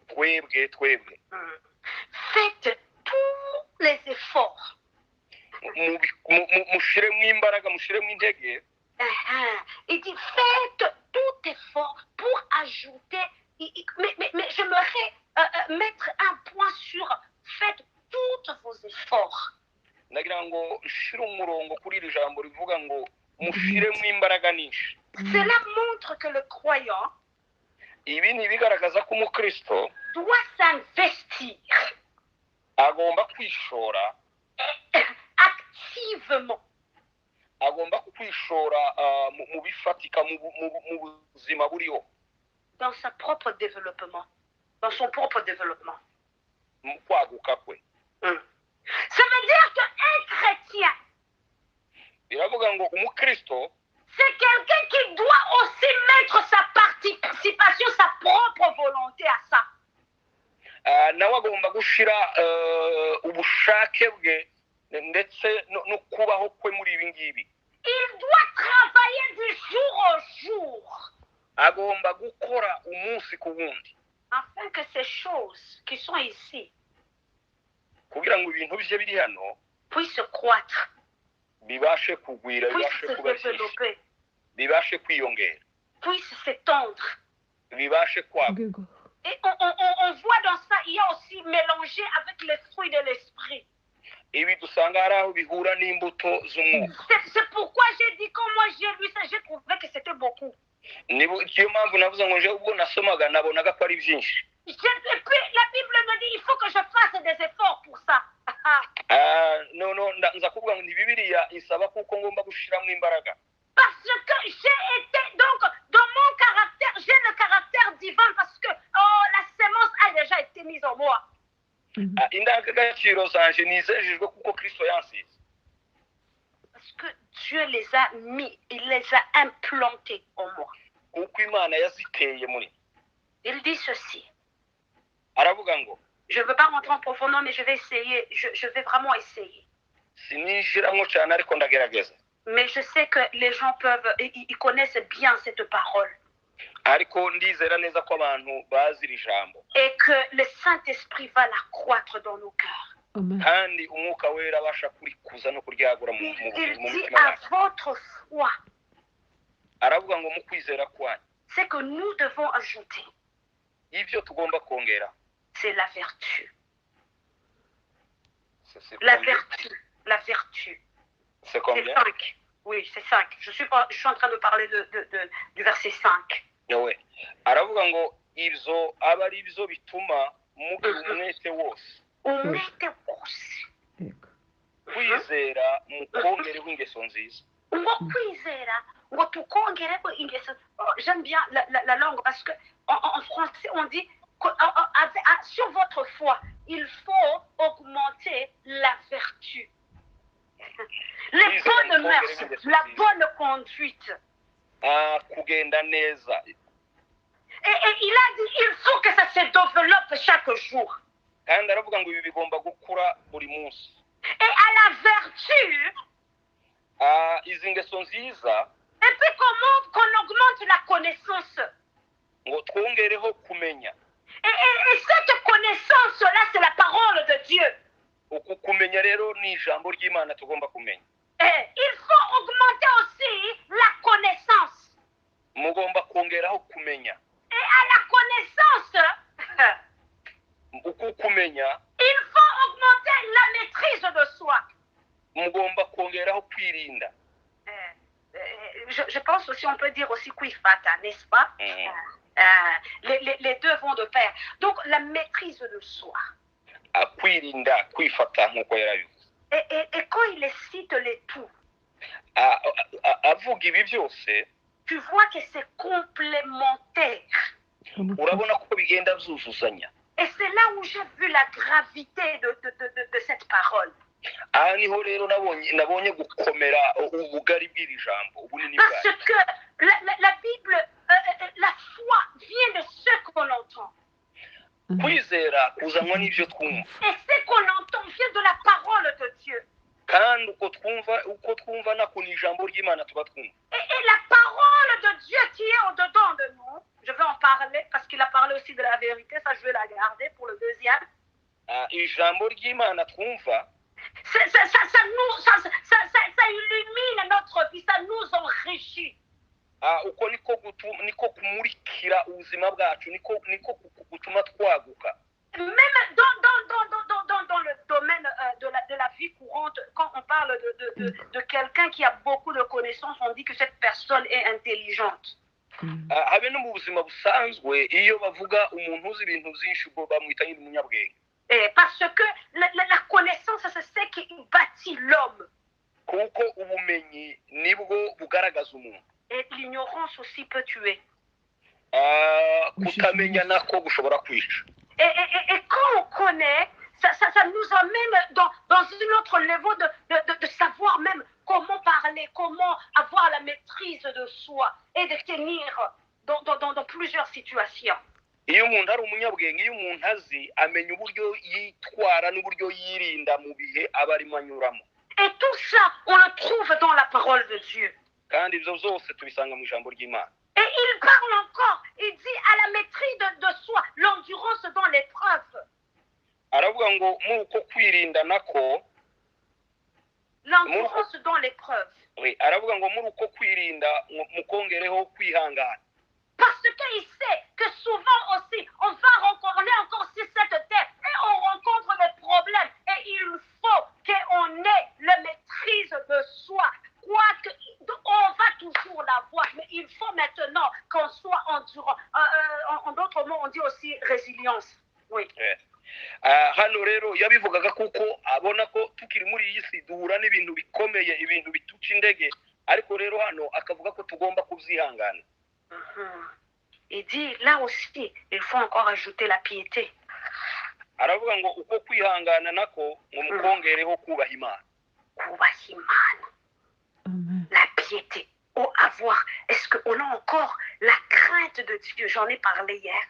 twebwe twebwe. Faites tous les efforts. Mushiremo imbaraga, mushiremo intege. Il dit faites tout effort pour ajouter. Mais j'aimerais mettre un point sur faites tous vos efforts. Nagira ngo nshire umurongo kuri iri jambo rivuga ngo mushiremo imbaraga nyinshi. Cela montre que le croyant ibi ni bigaragaza ko umukristo doit s'investir, agomba kwishora activement, agomba kwishora mu bifatika mu buzima buriho, dans sa propre développement, dans son propre développement, mu kwaguka kwe. Ça veut dire qu'un chrétien, biravuga ngo umukristo, c'est quelqu'un qui doit aussi mettre sa participation, sa propre volonté à ça. Nawe agomba gushira Ubushake bwe ndetse no kubaho kwe muri ibi ngibi. Il doit travailler du jour au jour Agomba gukora umunsi ku wundi afin que ces choses qui sont ici kugira ngo ibintu bye biri hano puissent croître, bibashe kugwira, puissent bibashe se kuba byinshi, développer, bibashe kwiyongera, puissent s'étendre. Bibashe kwaguka. Et on voit dans ça, il y a aussi mélangé avec les fruits de l'esprit. Ibi dusanga hari aho bihura n'imbuto z'umwuka. C'est pourquoi j'ai dit, quand moi j'ai lu ça, j'ai trouvé que c'était beaucoup. Niyo mpamvu navuze ngo nje ubwo nasomaga nabonaga ko ari byinshi. Et puis la Bible me dit, il faut que je fasse des efforts pour ça. Ah, no nza kuvuga ngo ni Bibiliya isaba kuko ngomba gushiramo imbaraga. Parce que j'ai été, donc, dans mon caractère, j'ai le caractère divin parce que oh, la semence a déjà été mise en moi. Ah, indangagaciro zanje nizejejwe kuko Kristo yansize. Parce que Dieu les a mis, il les a implantés en moi. Kuko Imana yaziteye muri. Il dit ceci. Aravuga ngo Je ne veux pas rentrer en profondeur, mais je vais essayer, je vais vraiment essayer. Sininjiramo cyane ariko ndagerageza. Mais je sais que les gens peuvent, ils connaissent bien cette parole. Ariko ndizera neza ko abantu bazi iri jambo. Et que le Saint-Esprit va la croître dans nos cœurs. Amen. Kandi Umwuka Wera abasha kurikuza no kuryagura mu Il, mu il mu dit mutima à wacu. votre foi, Aravuga ngo mu kwizera kwanyu c'est que nous devons ajouter, ibyo tugomba kongera c'est la vertu. C'est La combien? vertu. La vertu. C'est C'est combien? 5. Oui, c'est 5. Je suis en train de parler du verset 5. Yowe aravuga ngo ibyo aba ari byo bituma mugira umwete wose. Umwete wose. Yego. Kwizera mukongereho ingeso nziza. Ngo kwizera ngo tukongereko ingeso. Oh, j'aime bien la langue parce que en français on dit que, sur votre foi il faut augmenter la vertu, les Kwizera bonnes mukongereho mœurs, ingeso la nziza. Bonne conduite. Ah, kugenda neza. Et il a dit il faut que ça se développe chaque jour. Kandi aravuga ngo ibi bigomba gukura buri munsi. Et à la vertu, Ah, izi ngeso nziza et puis qu'on augmente la connaissance. Ngo twongereho kumenya. Et cette connaissance-là, c'est la parole de Dieu. Uku kumenya rero ni ijambo ry'Imana tugomba kumenya. Et il faut augmenter aussi la connaissance. Mugomba kongeraho kumenya. Et à la connaissance, Uku kumenya il faut augmenter la maîtrise de soi. Mugomba kongeraho kwirinda. Je pense aussi, on peut dire aussi kwifata, n'est-ce pas? Les deux vont de pair. Donc, la maîtrise de soi. Ah, kwirinda kwifata nk'uko yarabivuze. Et quand il les cite les tout, Ah, ah, ah, avuga ibi byose tu vois que c'est complémentaire. Urabona ko bigenda byuzuzanya. Et c'est là où j'ai vu la gravité de cette parole. Aha niho rero nabonye nabonye gukomera ubugari bw'iri jambo ubunini Parce bwayo. que la Bible, la foi vient de ce qu'on entend. Kwizera kuzanwa n'ibyo twumva. Et ce qu'on entend vient de la parole de Dieu. Kandi uko twumva uko twumva nako ni ijambo ry'Imana tuba twumva. Et la parole de Dieu qui est au-dedans de nous, je vais en parler parce qu'il a parlé aussi de la vérité, ça je vais la garder pour le deuxième. Ah, ijambo ry'Imana twumva Ça, nous, ça illumine notre vie, ça nous enrichit. Ah, uko niko niko kumurikira ubuzima bwacu niko niko gutuma twaguka. Même dans le domaine de la vie courante, quand on parle de quelqu'un qui a beaucoup de connaissances, on dit que cette personne est intelligente. Ah, habe no mu buzima busanzwe iyo bavuga umuntu uzi ibintu byinshi ubwo bamwita nyine umunyabwenge. Et parce que la connaissance, c'est ce qui bâtit l'homme. Kuko ubumenyi nibwo bugaragaza umuntu. Et l'ignorance aussi peut tuer. Ah, kutamenya nako gushobora kwica. Et quand on connaît, ça nous emmène dans un autre niveau de savoir même comment parler, comment avoir la maîtrise de soi et de tenir dans plusieurs situations. Iyo umuntu ari umunyabwenge, iyo umuntu azi, amenya uburyo yitwara n'uburyo yirinda mu bihe aba arimo anyuramo. Et tout ça, on le trouve dans la parole de Dieu. Kandi ibyo byose tubisanga mu ijambo ry'Imana. Et il parle encore, il dit à la maîtrise de soi, l'endurance dans l'épreuve. Aravuga ngo muri uko kwirinda nako L'endurance dans l'épreuve. Oui, aravuga ngo muri uko kwirinda ngo mukongereho kwihangana. Parce qu'il sait que souvent aussi, on va rencontrer, on est encore sur cette terre et on rencontre des problèmes. Et il faut qu'on ait la maîtrise de soi. Quoique, on va toujours l'avoir, mais il faut maintenant qu'on soit endurant. En d'autres mots, on dit aussi résilience. Oui. Ah, hano rero yabivugaga kuko abona ko tukiri muri iyi si duhura n'ibintu bikomeye, ibintu bituca intege, ariko rero hano akavuga ko tugomba kubyihangana. Il dit, là aussi, il faut encore ajouter la piété. Aravuga ngo uko kwihangana nako ngo mukongereho kubaha Imana. Kubaha Imana. Amen. La piété. Oh, avoir. Est-ce qu'on a encore la crainte de Dieu? J'en ai parlé hier.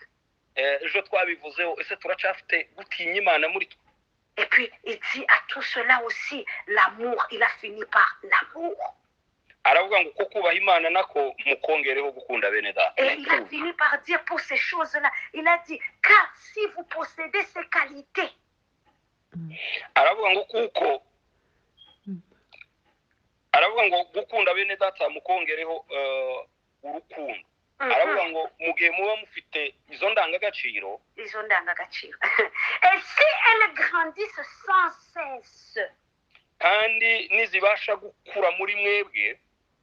Eh, ejo twabivuzeho, ese turacyafite gutinya Imana muri twe? Et puis, il dit à tout cela aussi, l'amour. Il a fini par l'amour. Aravuga ngo uko kubaha Imana nako mukongereho gukunda bene data. Et il a fini par dire pour ces choses-là, il a dit, car si vous possédez ces qualités, Aravuga ngo kuko aravuga ngo gukunda bene data mukongereho eh, urukundo. Aravuga ngo mu gihe muba mufite izo ndangagaciro, izo ndangagaciro, et si elles grandissent sans cesse, kandi nizibasha gukura muri mwebwe,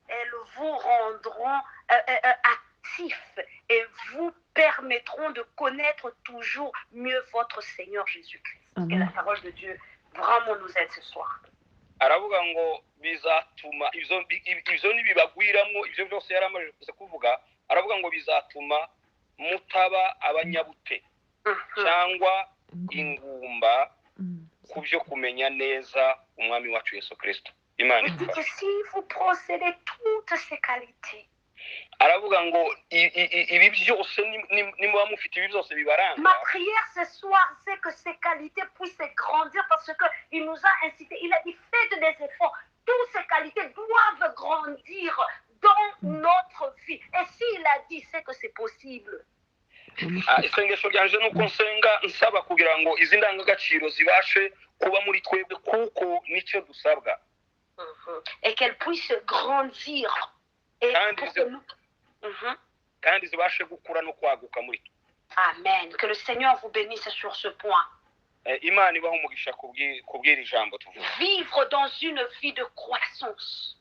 elles vous rendront actifs et vous permettront de connaître toujours mieux votre Seigneur Jésus-Christ. Amen. Que la parole de Dieu vraiment nous aide ce soir. Aravuga ngo bizatuma ibyo ibyo nibibagwiramo, ibyo byose yari amaze kuvuga, aravuga ngo bizatuma mutaba abanyabute cyangwa ingumba ku byo kumenya neza umwami wacu Yesu Kirisito. Imana Il dit que idufashe. Si vous possédez toutes ces qualités, Aravuga ngo ibi byose nimuba mufite ibi byose bibaranga, ma prière ce soir, c'est que ces qualités puissent grandir parce qu'il nous a incité. Il a dit, faites des efforts. Toutes ces qualités doivent grandir dans notre vie. Et s'il a dit, c'est que c'est possible. Ah, isengesho ryanje ni uko nsenga nsaba kugira ngo izi ndangagaciro zibashe kuba muri twebwe kuko nicyo dusabwa. Et qu'elles puissent grandir. Et pour que nous. Kandi zibashe gukura no kwaguka muri twe. Amen. Que le Seigneur vous bénisse sur ce point. Eh, Imana ibahe umugisha kubw'iri jambo tuvuga. Vivre dans une vie de croissance.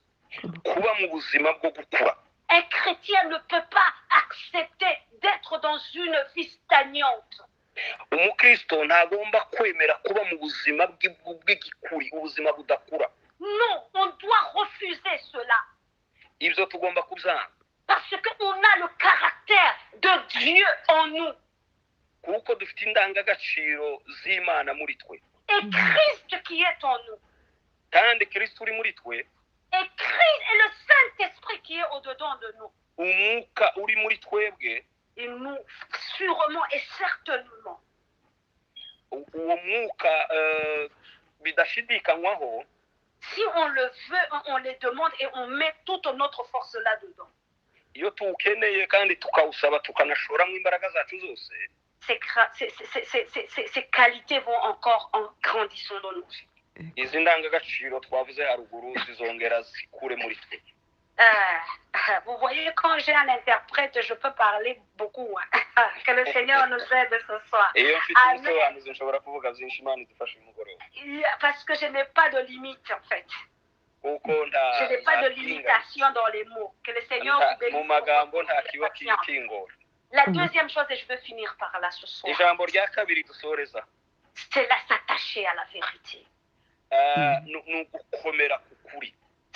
Kuba mu buzima bwo gukura. Un chrétien ne peut pas accepter d'être dans une vie stagnante. Umukristo ntagomba kwemera kuba mu buzima bw'igikuri, ubuzima budakura. Non, on doit refuser cela. Ibyo tugomba kubyanga. Parce qu'on a le caractère de Dieu en nous. Kuko dufite indangagaciro z'Imana muri twe. Et Christ qui est en nous. Kandi Kristo uri muri twe. Et Christ et le Saint-Esprit qui est au-dedans de nous. Umwuka uri muri twebwe. Il nous, sûrement et certainement, Uwo mwuka eh, bidashidikanywaho, si on le veut, on les demande et on met toute notre force là-dedans. Iyo tuwukeneye kandi tukawusaba tukanashoramo imbaraga zacu zose, Ces qualités vont encore en grandissant dans nos vies. Izi ndangagaciro twavuze haruguru zizongera zikure muri twe. Vous voyez, quand j'ai un interprète, je peux parler beaucoup, hein. Que le Seigneur nous aide ce soir. Iyo mfite Amen. Umusobanuzi nshobora kuvuga byinshi. Imana idufashe uyu mugoroba. Parce que je n'ai pas de limite, en fait. Kuko nta Je n'ai pas de nta kinga. limitation dans les mots. Que le Seigneur vous bénisse Mu magambo pour nta votre kiba patience. kingora. La deuxième chose, et je veux finir par là ce soir, Ijambo rya kabiri dusoreza, c'est là s'attacher à la vérité. eh, ni ugukomera ku kuri.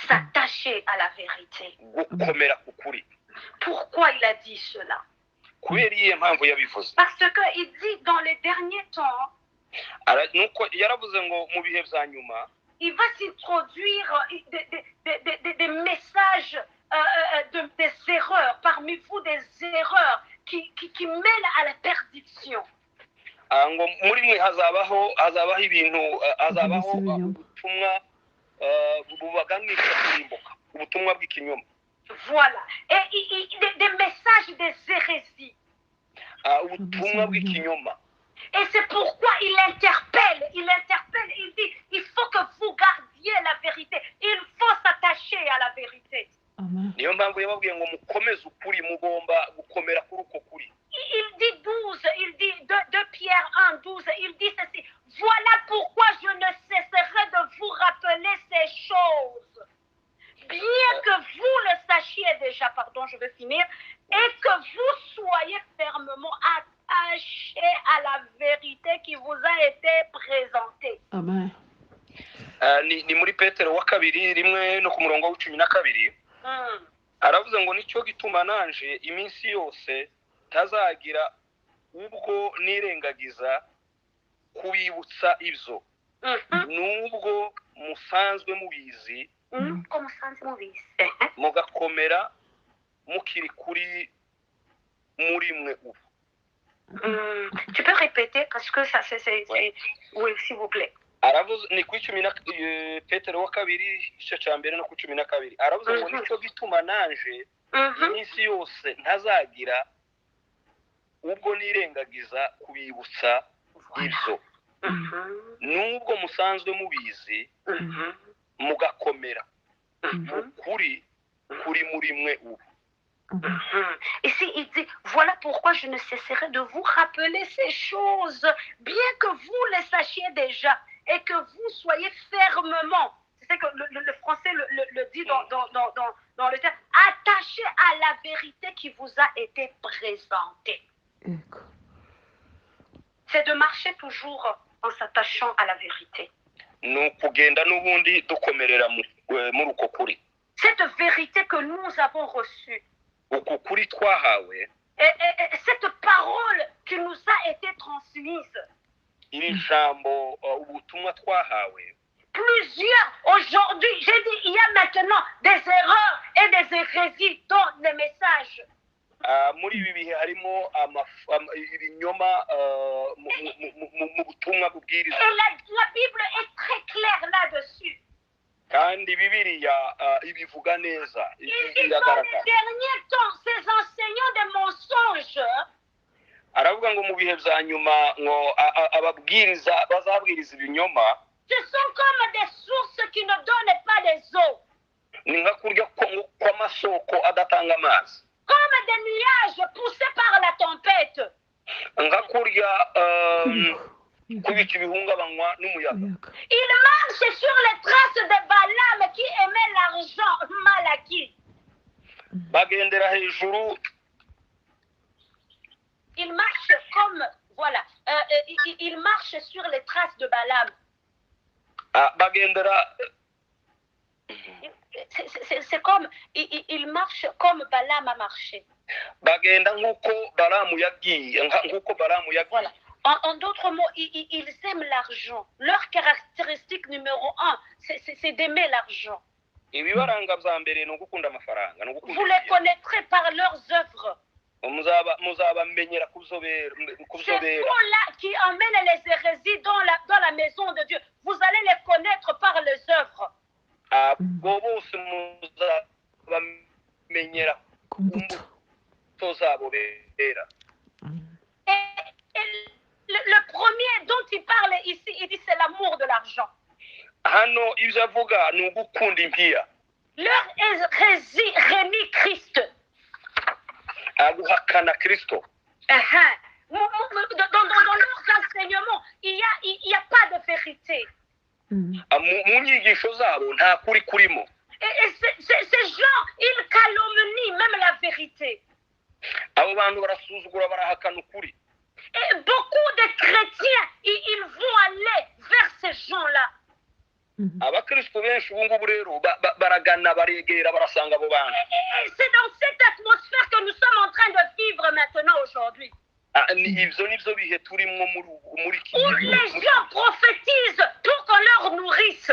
S'attacher à la vérité. Gukomera ku kuri. Pourquoi il a dit cela? Kubera iyihe mpamvu yabivuze? Parce qu'il dit dans les derniers temps, Nuko yaravuze ngo mu bihe bya nyuma, il va s'introduire des messages, des erreurs, parmi vous des erreurs qui mènent à la perdition. Ah, ngo muri mwe hazabaho ibintu hazabaho Ibinyoma. Ubutumwa bubaganisha kurimbuka, ubutumwa bw'ikinyoma. Voilà. Et des messages des hérésies. Ah, ubutumwa bw'ikinyoma. Et c'est pourquoi il interpelle, il interpelle, il dit, il faut que vous gardiez la vérité. Il faut s'attacher à la vérité. Amen. Niyo mpamvu yababwiye ngo mukomeze ukuri, mugomba gukomera kuri uko kuri. Il dit 12, il dit 2, 2 Pierre 1, 12, il dit ceci. Voilà pourquoi je ne cesserai de vous rappeler ces choses. Bien que vous le sachiez déjà, pardon, je vais finir, et que vous soyez fermement attachés à la vérité qui vous a été présentée. Amen. Ah, ni muri Petero wa kabiri 1 no ku murongo wa 12. Aravuze ngo nicyo gituma nanje iminsi yose ntazagira ubwo nirengagiza kubibutsa ibyo, nubwo musanzwe mubizi, Comme ça, c'est mauvais. Mugakomera mukiri kuri muri mwe ubu. Tu peux répéter parce que ça, c'est Ouais. Oui, s'il vous plaît. Aravuze ni ku icumi na Petero wa kabiri igice cya mbere no ku 12, aravuze ngo nicyo gituma nanje iminsi yose ntazagira ubwo nirengagiza kubibutsa ibyo, nubwo musanzwe mubizi, mugakomera ukuri kuri muri mwe ubu. Ici, il dit, voilà pourquoi je ne cesserai de vous rappeler ces choses, bien que vous les sachiez déjà et que vous soyez fermement, c'est que le français le dit dans le terme, attaché à la vérité qui vous a été présentée. Yego. C'est de marcher toujours en s'attachant à la vérité. Ni ukugenda n'ubundi dukomerera muri uko kuri. Cette vérité que nous avons reçue, Uku kuri twahawe, et cette parole qui nous a été transmise, iri jambo ubutumwa twahawe. Plusieurs, aujourd'hui, j'ai dit, il y a maintenant des erreurs et des hérésies dans les messages. Ah, muri ibi bihe harimo ibinyoma mu butumwa bubwirizwa. Et la Bible est très claire là-dessus. Kandi Bibiliya ibivuga neza. Il dit dans les Iragaragara. Derniers temps, ces enseignants des mensonges, Aravuga ngo mu bihe bya nyuma ngo ababwiriza bazabwiriza ibinyoma ce sont comme des sources qui ne donnent pas les eaux, ni nka kurya kw'amasoko adatanga amazi, comme des nuages poussés par la tempête. Nka kurya kw'ibicu bihungabanywa n'umuyaga. Umuyaga. Ils marchent sur les traces de Balaam qui aimait l'argent, Malachie. Bagendera hejuru. Il marche comme, voilà, il marche sur les traces de Balaam. Ah, bagendera. C'est comme, il marche comme Balaam a marché. Bagenda nk'uko Baramu yagiye, nk'uko Baramu yagiye. Voilà. En d'autres mots, ils aiment l'argent. Leur caractéristique numéro un, c'est d'aimer l'argent. Ibibaranga bya mbere ni ugukunda amafaranga, ni ugukunda Vous les ibintu. Connaîtrez par leurs œuvres. Muzaba muzabamenyera ku byo ku Ces byo bera. Ceux-là qui emmènent les hérésies dans la maison de Dieu, vous allez les connaître par les œuvres. Abo bose muzabamenyera Ku mbuto. Mbuto zabo bera. Et le premier dont il parle ici, il dit c'est l'amour de l'argent. Hano ibyo avuga ni ugukunda impiya. Leur hérésie renie Christ. Guhakana Kristo. Uh-huh. Dans leurs enseignements, il y a pas de vérité. Ah, mu nyigisho zabo nta kuri kurimo. Et ces gens, ils calomnient même la vérité. Abo bantu barasuzugura, barahakana ukuri. Et beaucoup de chrétiens, ils vont aller vers ces gens-là. Abakristo benshi ubu ngubu rero baragana, baregera, barasanga abo bantu. Et c'est dans cette atmosphère que nous sommes en train de vivre maintenant aujourd'hui. Ah, ibyo nibyo bihe turimo muri iki Où gihe. Les gens prophétisent pour qu'on leur nourrisse.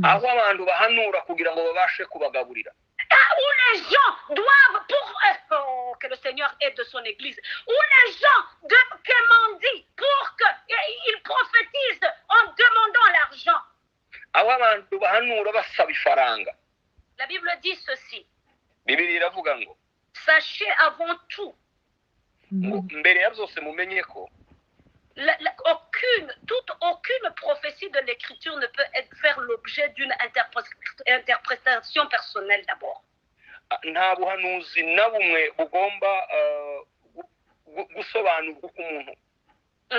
Aho abantu bahanura kugira ngo babashe kubagaburira. Ah, Où les gens doivent, pour oh, que le Seigneur aide son église, où les gens mendient pour qu'ils prophétisent en demandant l'argent. Aho abantu bahanura basaba ifaranga. La Bible dit ceci. Bibiliya iravuga ngo Sachez avant tout, ngo mbere ya byose mumenye ko aucune prophétie de l'Écriture ne peut faire l'objet d'une interprétation personnelle d'abord. Ah, nta buhanuzi na bumwe bugomba gusobanurwa uko umuntu Ça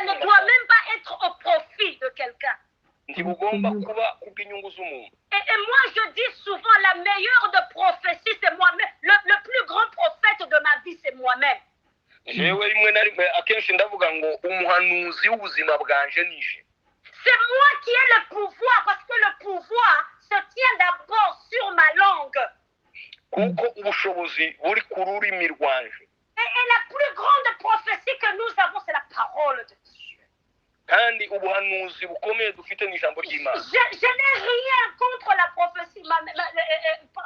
ne doit même pas être au profit de quelqu'un. Ntibugomba kuba kubw'inyungu z'umuntu. Et moi, je dis souvent, la meilleure de prophétie, c'est moi-même. Le plus grand prophète de ma vie, c'est moi-même. Jewe rimwe na rimwe akenshi ndavuga ngo umuhanuzi w'ubuzima bwanje nije. C'est moi qui ai le pouvoir, parce que le pouvoir se tient d'abord sur ma langue. Kuko ubushobozi buri ku rurimi rwanje. Et la plus grande prophétie que nous avons, c'est la parole de Dieu. Kandi ubuhanuzi bukomeye dufite ni ijambo ry'Imana. Je n'ai rien contre la prophétie,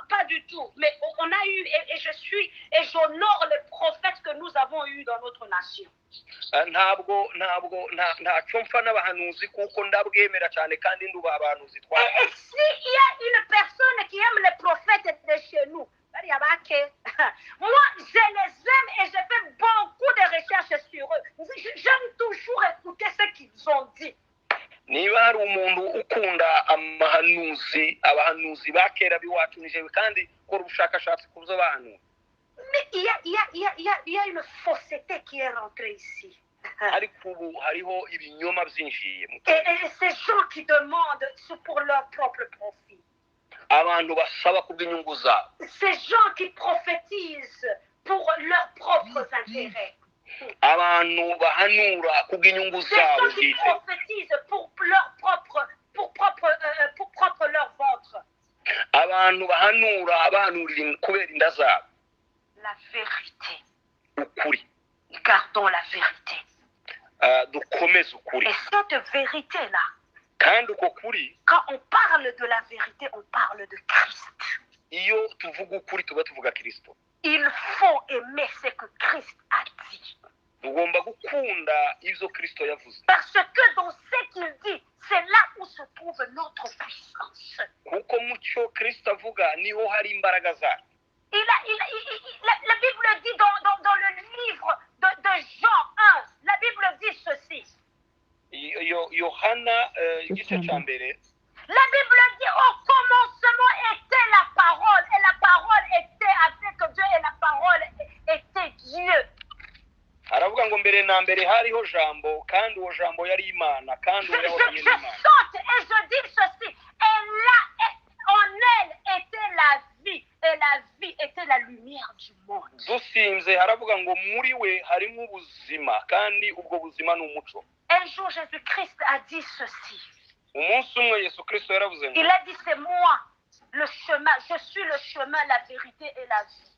pas du tout. Mais on a eu, et je suis, et j'honore les prophètes que nous avons eus dans notre nation. Ah, ntabwo ntacyo mpfa n'abahanuzi kuko ndabwemera cyane kandi ndubaha abahanuzi twa Et s'il y a une personne qui aime les prophètes de chez nous, bariya bake, moi, je les aime et je fais beaucoup de recherches sur eux. J'aime toujours écouter ce qu'ils ont dit. Niba hari umuntu ukunda amahanuzi abahanuzi ba kera b'iwacu ni jewe kandi kora ubushakashatsi ku byo bahanuye. Mais il y a, il y a, il y a, il y a, il y a une fausseté qui est rentrée ici. Ariko ubu hariho ibinyoma byinjiye mu Et ces gens qui demandent, c'est pour leur propre profit. Abantu basaba kubw'inyungu zabo. Ces gens qui prophétisent pour leurs propres intérêts. Abantu bahanura kubw'inyungu Ces zabo gens qui bwite. Prophétisent pour leur propre, pour propre leur ventre. Abantu bahanura bahanurira kubera inda zabo. La vérité. Ukuri. Gardons la vérité. Ah, dukomeze ukuri. Et cette vérité-là, kandi uko kuri, quand on parle de la vérité, on parle de Christ. Iyo tuvuga ukuri tuba tuvuga Kirisito. Il faut aimer ce que Christ a dit. Tugomba gukunda ibyo Kirisito yavuze. Parce que dans ce qu'il dit, c'est là où se trouve notre puissance. Kuko mu cyo Kirisito avuga niho hari imbaraga zacu. Il a, il, il- il- la Bible dit dans le livre de Jean 1, la Bible dit ceci. Yohana igice cya mbere. La Bible dit: au commencement était la parole, et la parole était avec Dieu, et la parole était Dieu. Aravuga ngo mbere na mbere hariho jambo kandi uwo jambo yari Imana kandi Je, uwo yahoranye je n'Imana. Saute et je dis ceci. Et là, en elle était la vie, et la vie était la lumière du monde. Dusinze haravuga ngo muri we harimo ubuzima kandi ubwo buzima ni umuco. Un jour, Jésus-Christ a dit ceci. Umunsi umwe Yesu Kirisito yaravuze ngo Il a dit: c'est moi le chemin. Je suis le chemin, la vérité et la vie.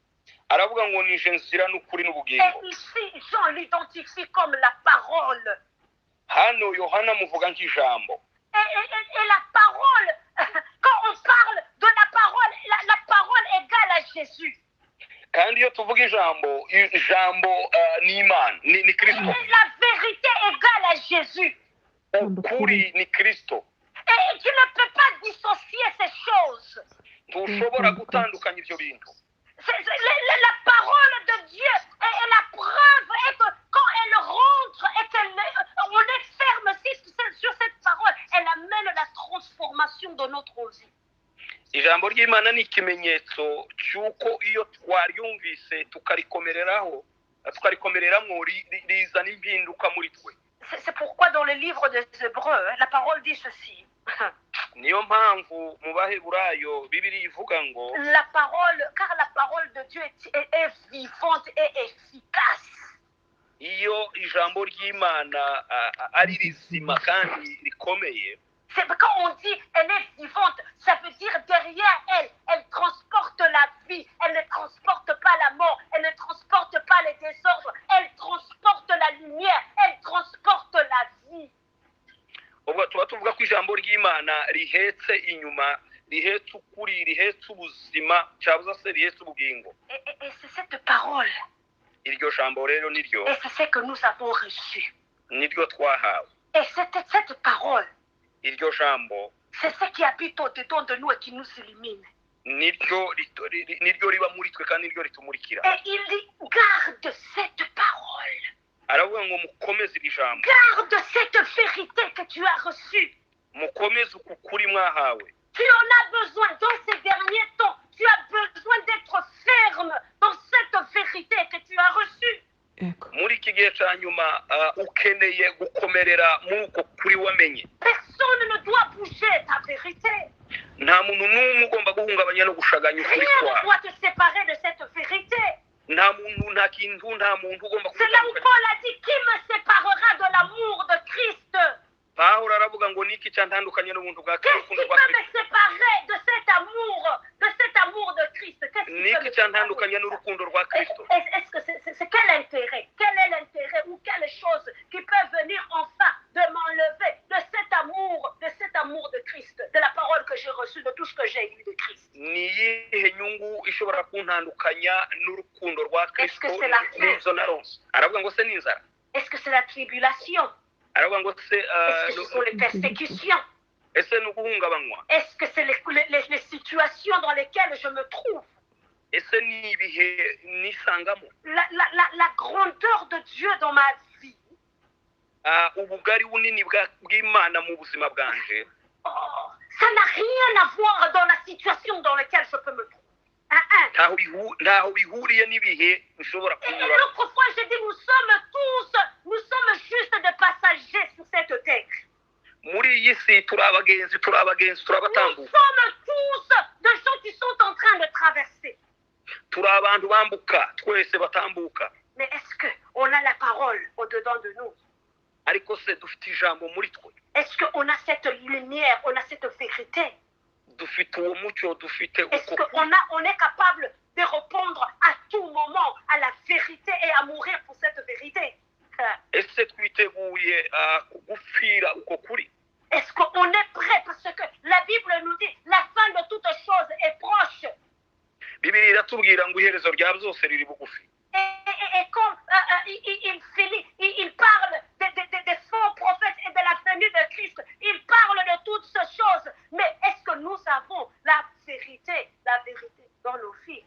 Aravuga ngo nije nzira n'ukuri Et n'ubugingo. Ici, Jean l'identifie comme la parole. Hano Yohana amuvuga nk'ijambo. Et la parole, quand on parle de la parole, la parole égale à Jésus. Kandi iyo tuvuga ijambo ijambo ni Imana ni Kirisito. Et la vérité égale à Jésus. Ukuri ni Kirisito. Et tu ne peux pas dissocier ces choses. Ntushobora gutandukanya ibyo bintu. La parole de Dieu et la preuve est que quand elle rentre et qu'on est ferme sur cette parole, elle amène la transformation de notre vie. Ijambo ry'Imana ni ikimenyetso cy'uko iyo twaryumvise tukarikomereraho tukarikomereramo rizana impinduka muri twe. C'est pourquoi dans le livre des Hébreux, hein, la parole dit ceci. Niyo mpamvu mu Baheburayo Bibiliya ivuga ngo La parole, car la parole de Dieu est vivante et efficace. Iyo ijambo ry'Imana ari rizima kandi rikomeye. C'est quand on dit elle est vivante, ça veut dire derrière elle, elle transporte la vie, elle ne transporte pas la mort, elle ne transporte pas les désordres, elle transporte la lumière, elle transporte la vie. Ubwo tuba tuvuga ko ijambo ry'Imana rihetse inyuma Rihetse ukuri, rihetse ubuzima, cyabuza se rihetse ubugingo. Et c'est cette parole, Iryo jambo rero niryo, et c'est ce que nous avons reçu. Niryo twahawe. Et cette parole, Iryo jambo, c'est ce qui habite au-dedans de nous et qui nous illumine. Niryo niryo riba muri twe kandi niryo ritumurikira. Et il dit, garde cette parole. Aravuga ngo mukomeze iri jambo. Garde cette vérité que tu as reçue. Mukomeze uku kuri mwahawe. Tu en as besoin dans ces derniers temps. Tu as besoin d'être ferme dans cette vérité que tu as reçue. Yego. Muri iki gihe cya nyuma ukeneye gukomerera muri uko kuri wamenye. Personne ne doit bouger ta vérité. Nta muntu n'umwe ugomba guhungabanya no gushaganya ukuri Rien ne kwawe. Doit te séparer de cette vérité. Nta muntu, nta kintu, nta muntu ugomba C'est là où kugutandukanya. Paul a dit, qui me séparera de l'amour de Christ? Pawulo aravuga ngo niki cyantandukanye n'ubuntu bwa Qu'est-ce urukundo qui rwa peut Kristo? Me séparer de cet amour de Christ? Qu'est-ce qui peut Niki me cyantandukanya séparer de ça? n'urukundo rwa Kristo? Est-ce que c'est quel intérêt? Quel est l'intérêt ou quelle chose qui peut venir enfin de m'enlever de cet amour de Christ, de la parole que j'ai reçue, de tout ce que j'ai eu de Christ? Ni iyihe nyungu ishobora kuntandukanya n'urukundo rwa Est-ce que Kristo c'est la faim? n'ibyo naronse? Aravuga ngo se ni inzara? Est-ce que c'est la tribulation? Aravuga ngo se Est-ce que ce sont les persécutions? Ese ni uguhungabanywa? Est-ce que c'est les situations dans lesquelles je me trouve? Ese ni ibihe nisangamo? La grandeur de Dieu dans ma vie, Ubugari bunini bw'Imana mu buzima bwanje, oh, ça n'a rien à voir dans la situation dans laquelle je peux me trouver. Hein, hein. Ntaho bihuriye n'ibihe nshobora Et kunyuramo. l'autre fois, j'ai dit, nous sommes tous, nous sommes juste des passagers sur cette terre. Muri iyi si turi abagenzi, turi abagenzi, turi Nous abatambuka. Sommes tous des gens qui sont en train de traverser. Turi abantu bambuka twese, batambuka. Mais est-ce qu'on a la parole au-dedans de nous? Ariko se dufite ijambo muri twe? Est-ce qu'on a cette lumière, on a cette vérité? Dufite uwo mucyo, dufite Est-ce uko qu'on a, on est capable de répondre à tout moment à la vérité et à mourir pour cette vérité? Ese twiteguye gupfira uko kuri? Est-ce qu'on est prêt? Parce que la Bible nous dit, la fin de toute chose est proche. Bibiliya iratubwira ngo iherezo rya byose riri bugufi. Et quand il parle des faux prophètes et de la venue de Christ, il parle de toutes ces choses. Mais est-ce que nous avons la vérité dans nos vies?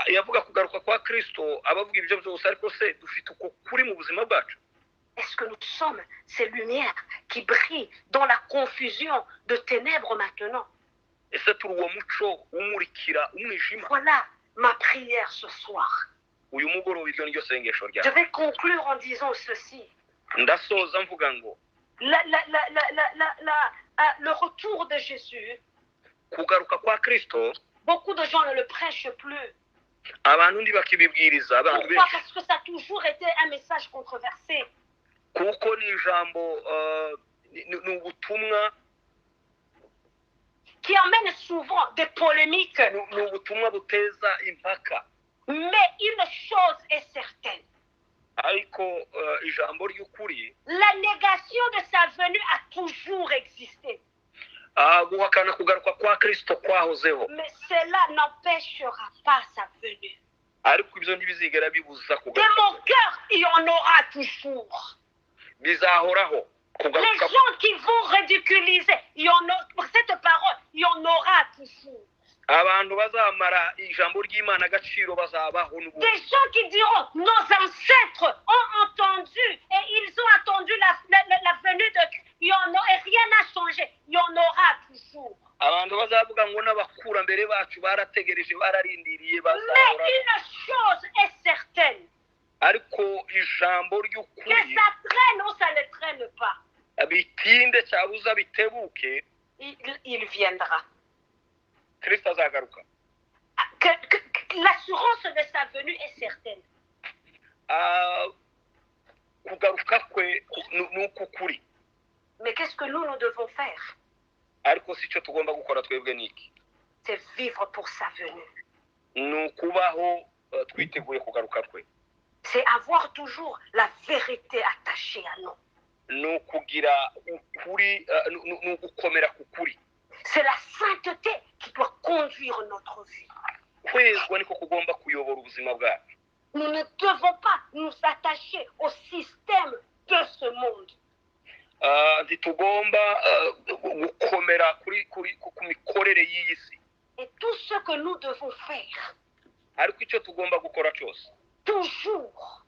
Yavuga kugaruka kwa Kristo, abavuga ibyo byose, ariko se dufite uko kuri mu buzima bwacu? Est-ce que nous sommes ces lumières qui brillent dans la confusion de ténèbres maintenant? Ese turi uwo muco umurikira umwijima? Voilà ma prière ce soir. Uyu mugoroba iryo niryo sengesho Je ryawe. Vais conclure en disant ceci. Ndasoza mvuga ngo Le retour de Jésus, kugaruka kwa Kristo, beaucoup de gens ne le prêchent plus. Abantu ntibakibibwiriza abantu Pourquoi? benshi. Parce que ça a toujours été un message controversé. Kuko ni ijambo ni ubutumwa Qui amène souvent des polémiques. Ni ubutumwa buteza impaka. Mais une chose est certaine. Ariko ijambo ry'ukuri, La négation de sa venue a toujours existé. Guhakana kugaruka kwa Kristo kwahozeho. Mais cela n'empêchera pas sa venue. Ariko ibyo ntibizigera bibuza De kugaruka. mon cœur, il y en aura toujours. Bizahoraho Les kugaruka. Gens qui vont ridiculiser, il y en a, pour cette parole, il y en aura toujours. Abantu bazamara ijambo ry'Imana agaciro bazabaho n'ubundi. Des gens qui diront, nos ancêtres ont entendu et ils ont attendu la venue de Christ. Il y en a, et rien n'a changé. Il y en aura toujours. Abantu bazavuga ngo n'abakurambere bacu barategereje, bararindiriye, Mais bazahora. Une chose est certaine, Ariko ijambo que ry'ukuri, ça traîne ou ça ne traîne pas, bitinde cyabuza bitebuke, il viendra. Kristo azagaruka. Que l'assurance de sa venue est certaine. Kugaruka kwe ni uku kuri. Mais qu'est-ce que nous, nous devons faire? Ariko si cyo tugomba gukora twebwe ni iki? C'est vivre pour sa venue. Ni ukubaho twiteguye kugaruka kwe. C'est avoir toujours la vérité attachée à nous. Ni ukugira ukuri, ni ugukomera ku kuri. C'est la sainteté qui doit conduire notre vie. Kwezwa niko kugomba kuyobora ubuzima bwacu. Nous ne devons pas nous attacher au système de ce monde. Ntitugomba gukomera kuri ku mikorere y'iyi si. Et tout ce que nous devons faire, ariko icyo tugomba gukora cyose, toujours,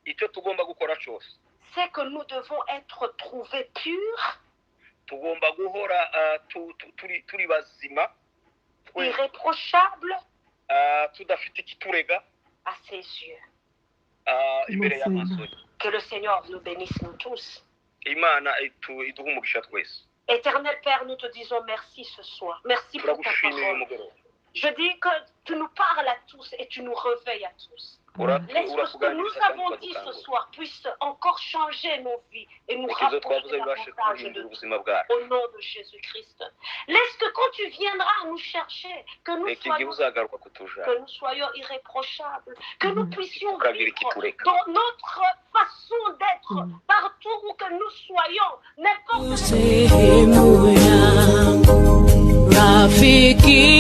icyo tugomba gukora cyose, c'est que nous devons être trouvés purs, tugomba guhora turi bazima, irréprochables, tudafite ikiturega, à ses yeux. Imbere y'amaso ye. Que le Seigneur nous bénisse, nous tous. Imana iduhe umugisha twese. Éternel Père, nous te disons merci ce soir. Merci pour ta Turagushimiye uyu parole. mugoroba. Je dis que tu nous parles à tous et tu nous réveilles à tous. Laisse que ce que nous Uratuganiriza kandi avons dit ce ukadukangura. Soir puisse encore changer nos vies et nous Reka ibyo rapprocher twavuze bibashe davantage guhindura de ubuzima bwacu. Au nom de Jésus-Christ. Laisse que quand tu viendras nous chercher, que nous Reka igihe soyons, uzagaruka kutujana que nous soyons irréprochables, que nous puissions tukagira vivre ikitureka. Dans notre façon d'être, partout où que nous soyons, n'importe Sehemu yangu, rafiki.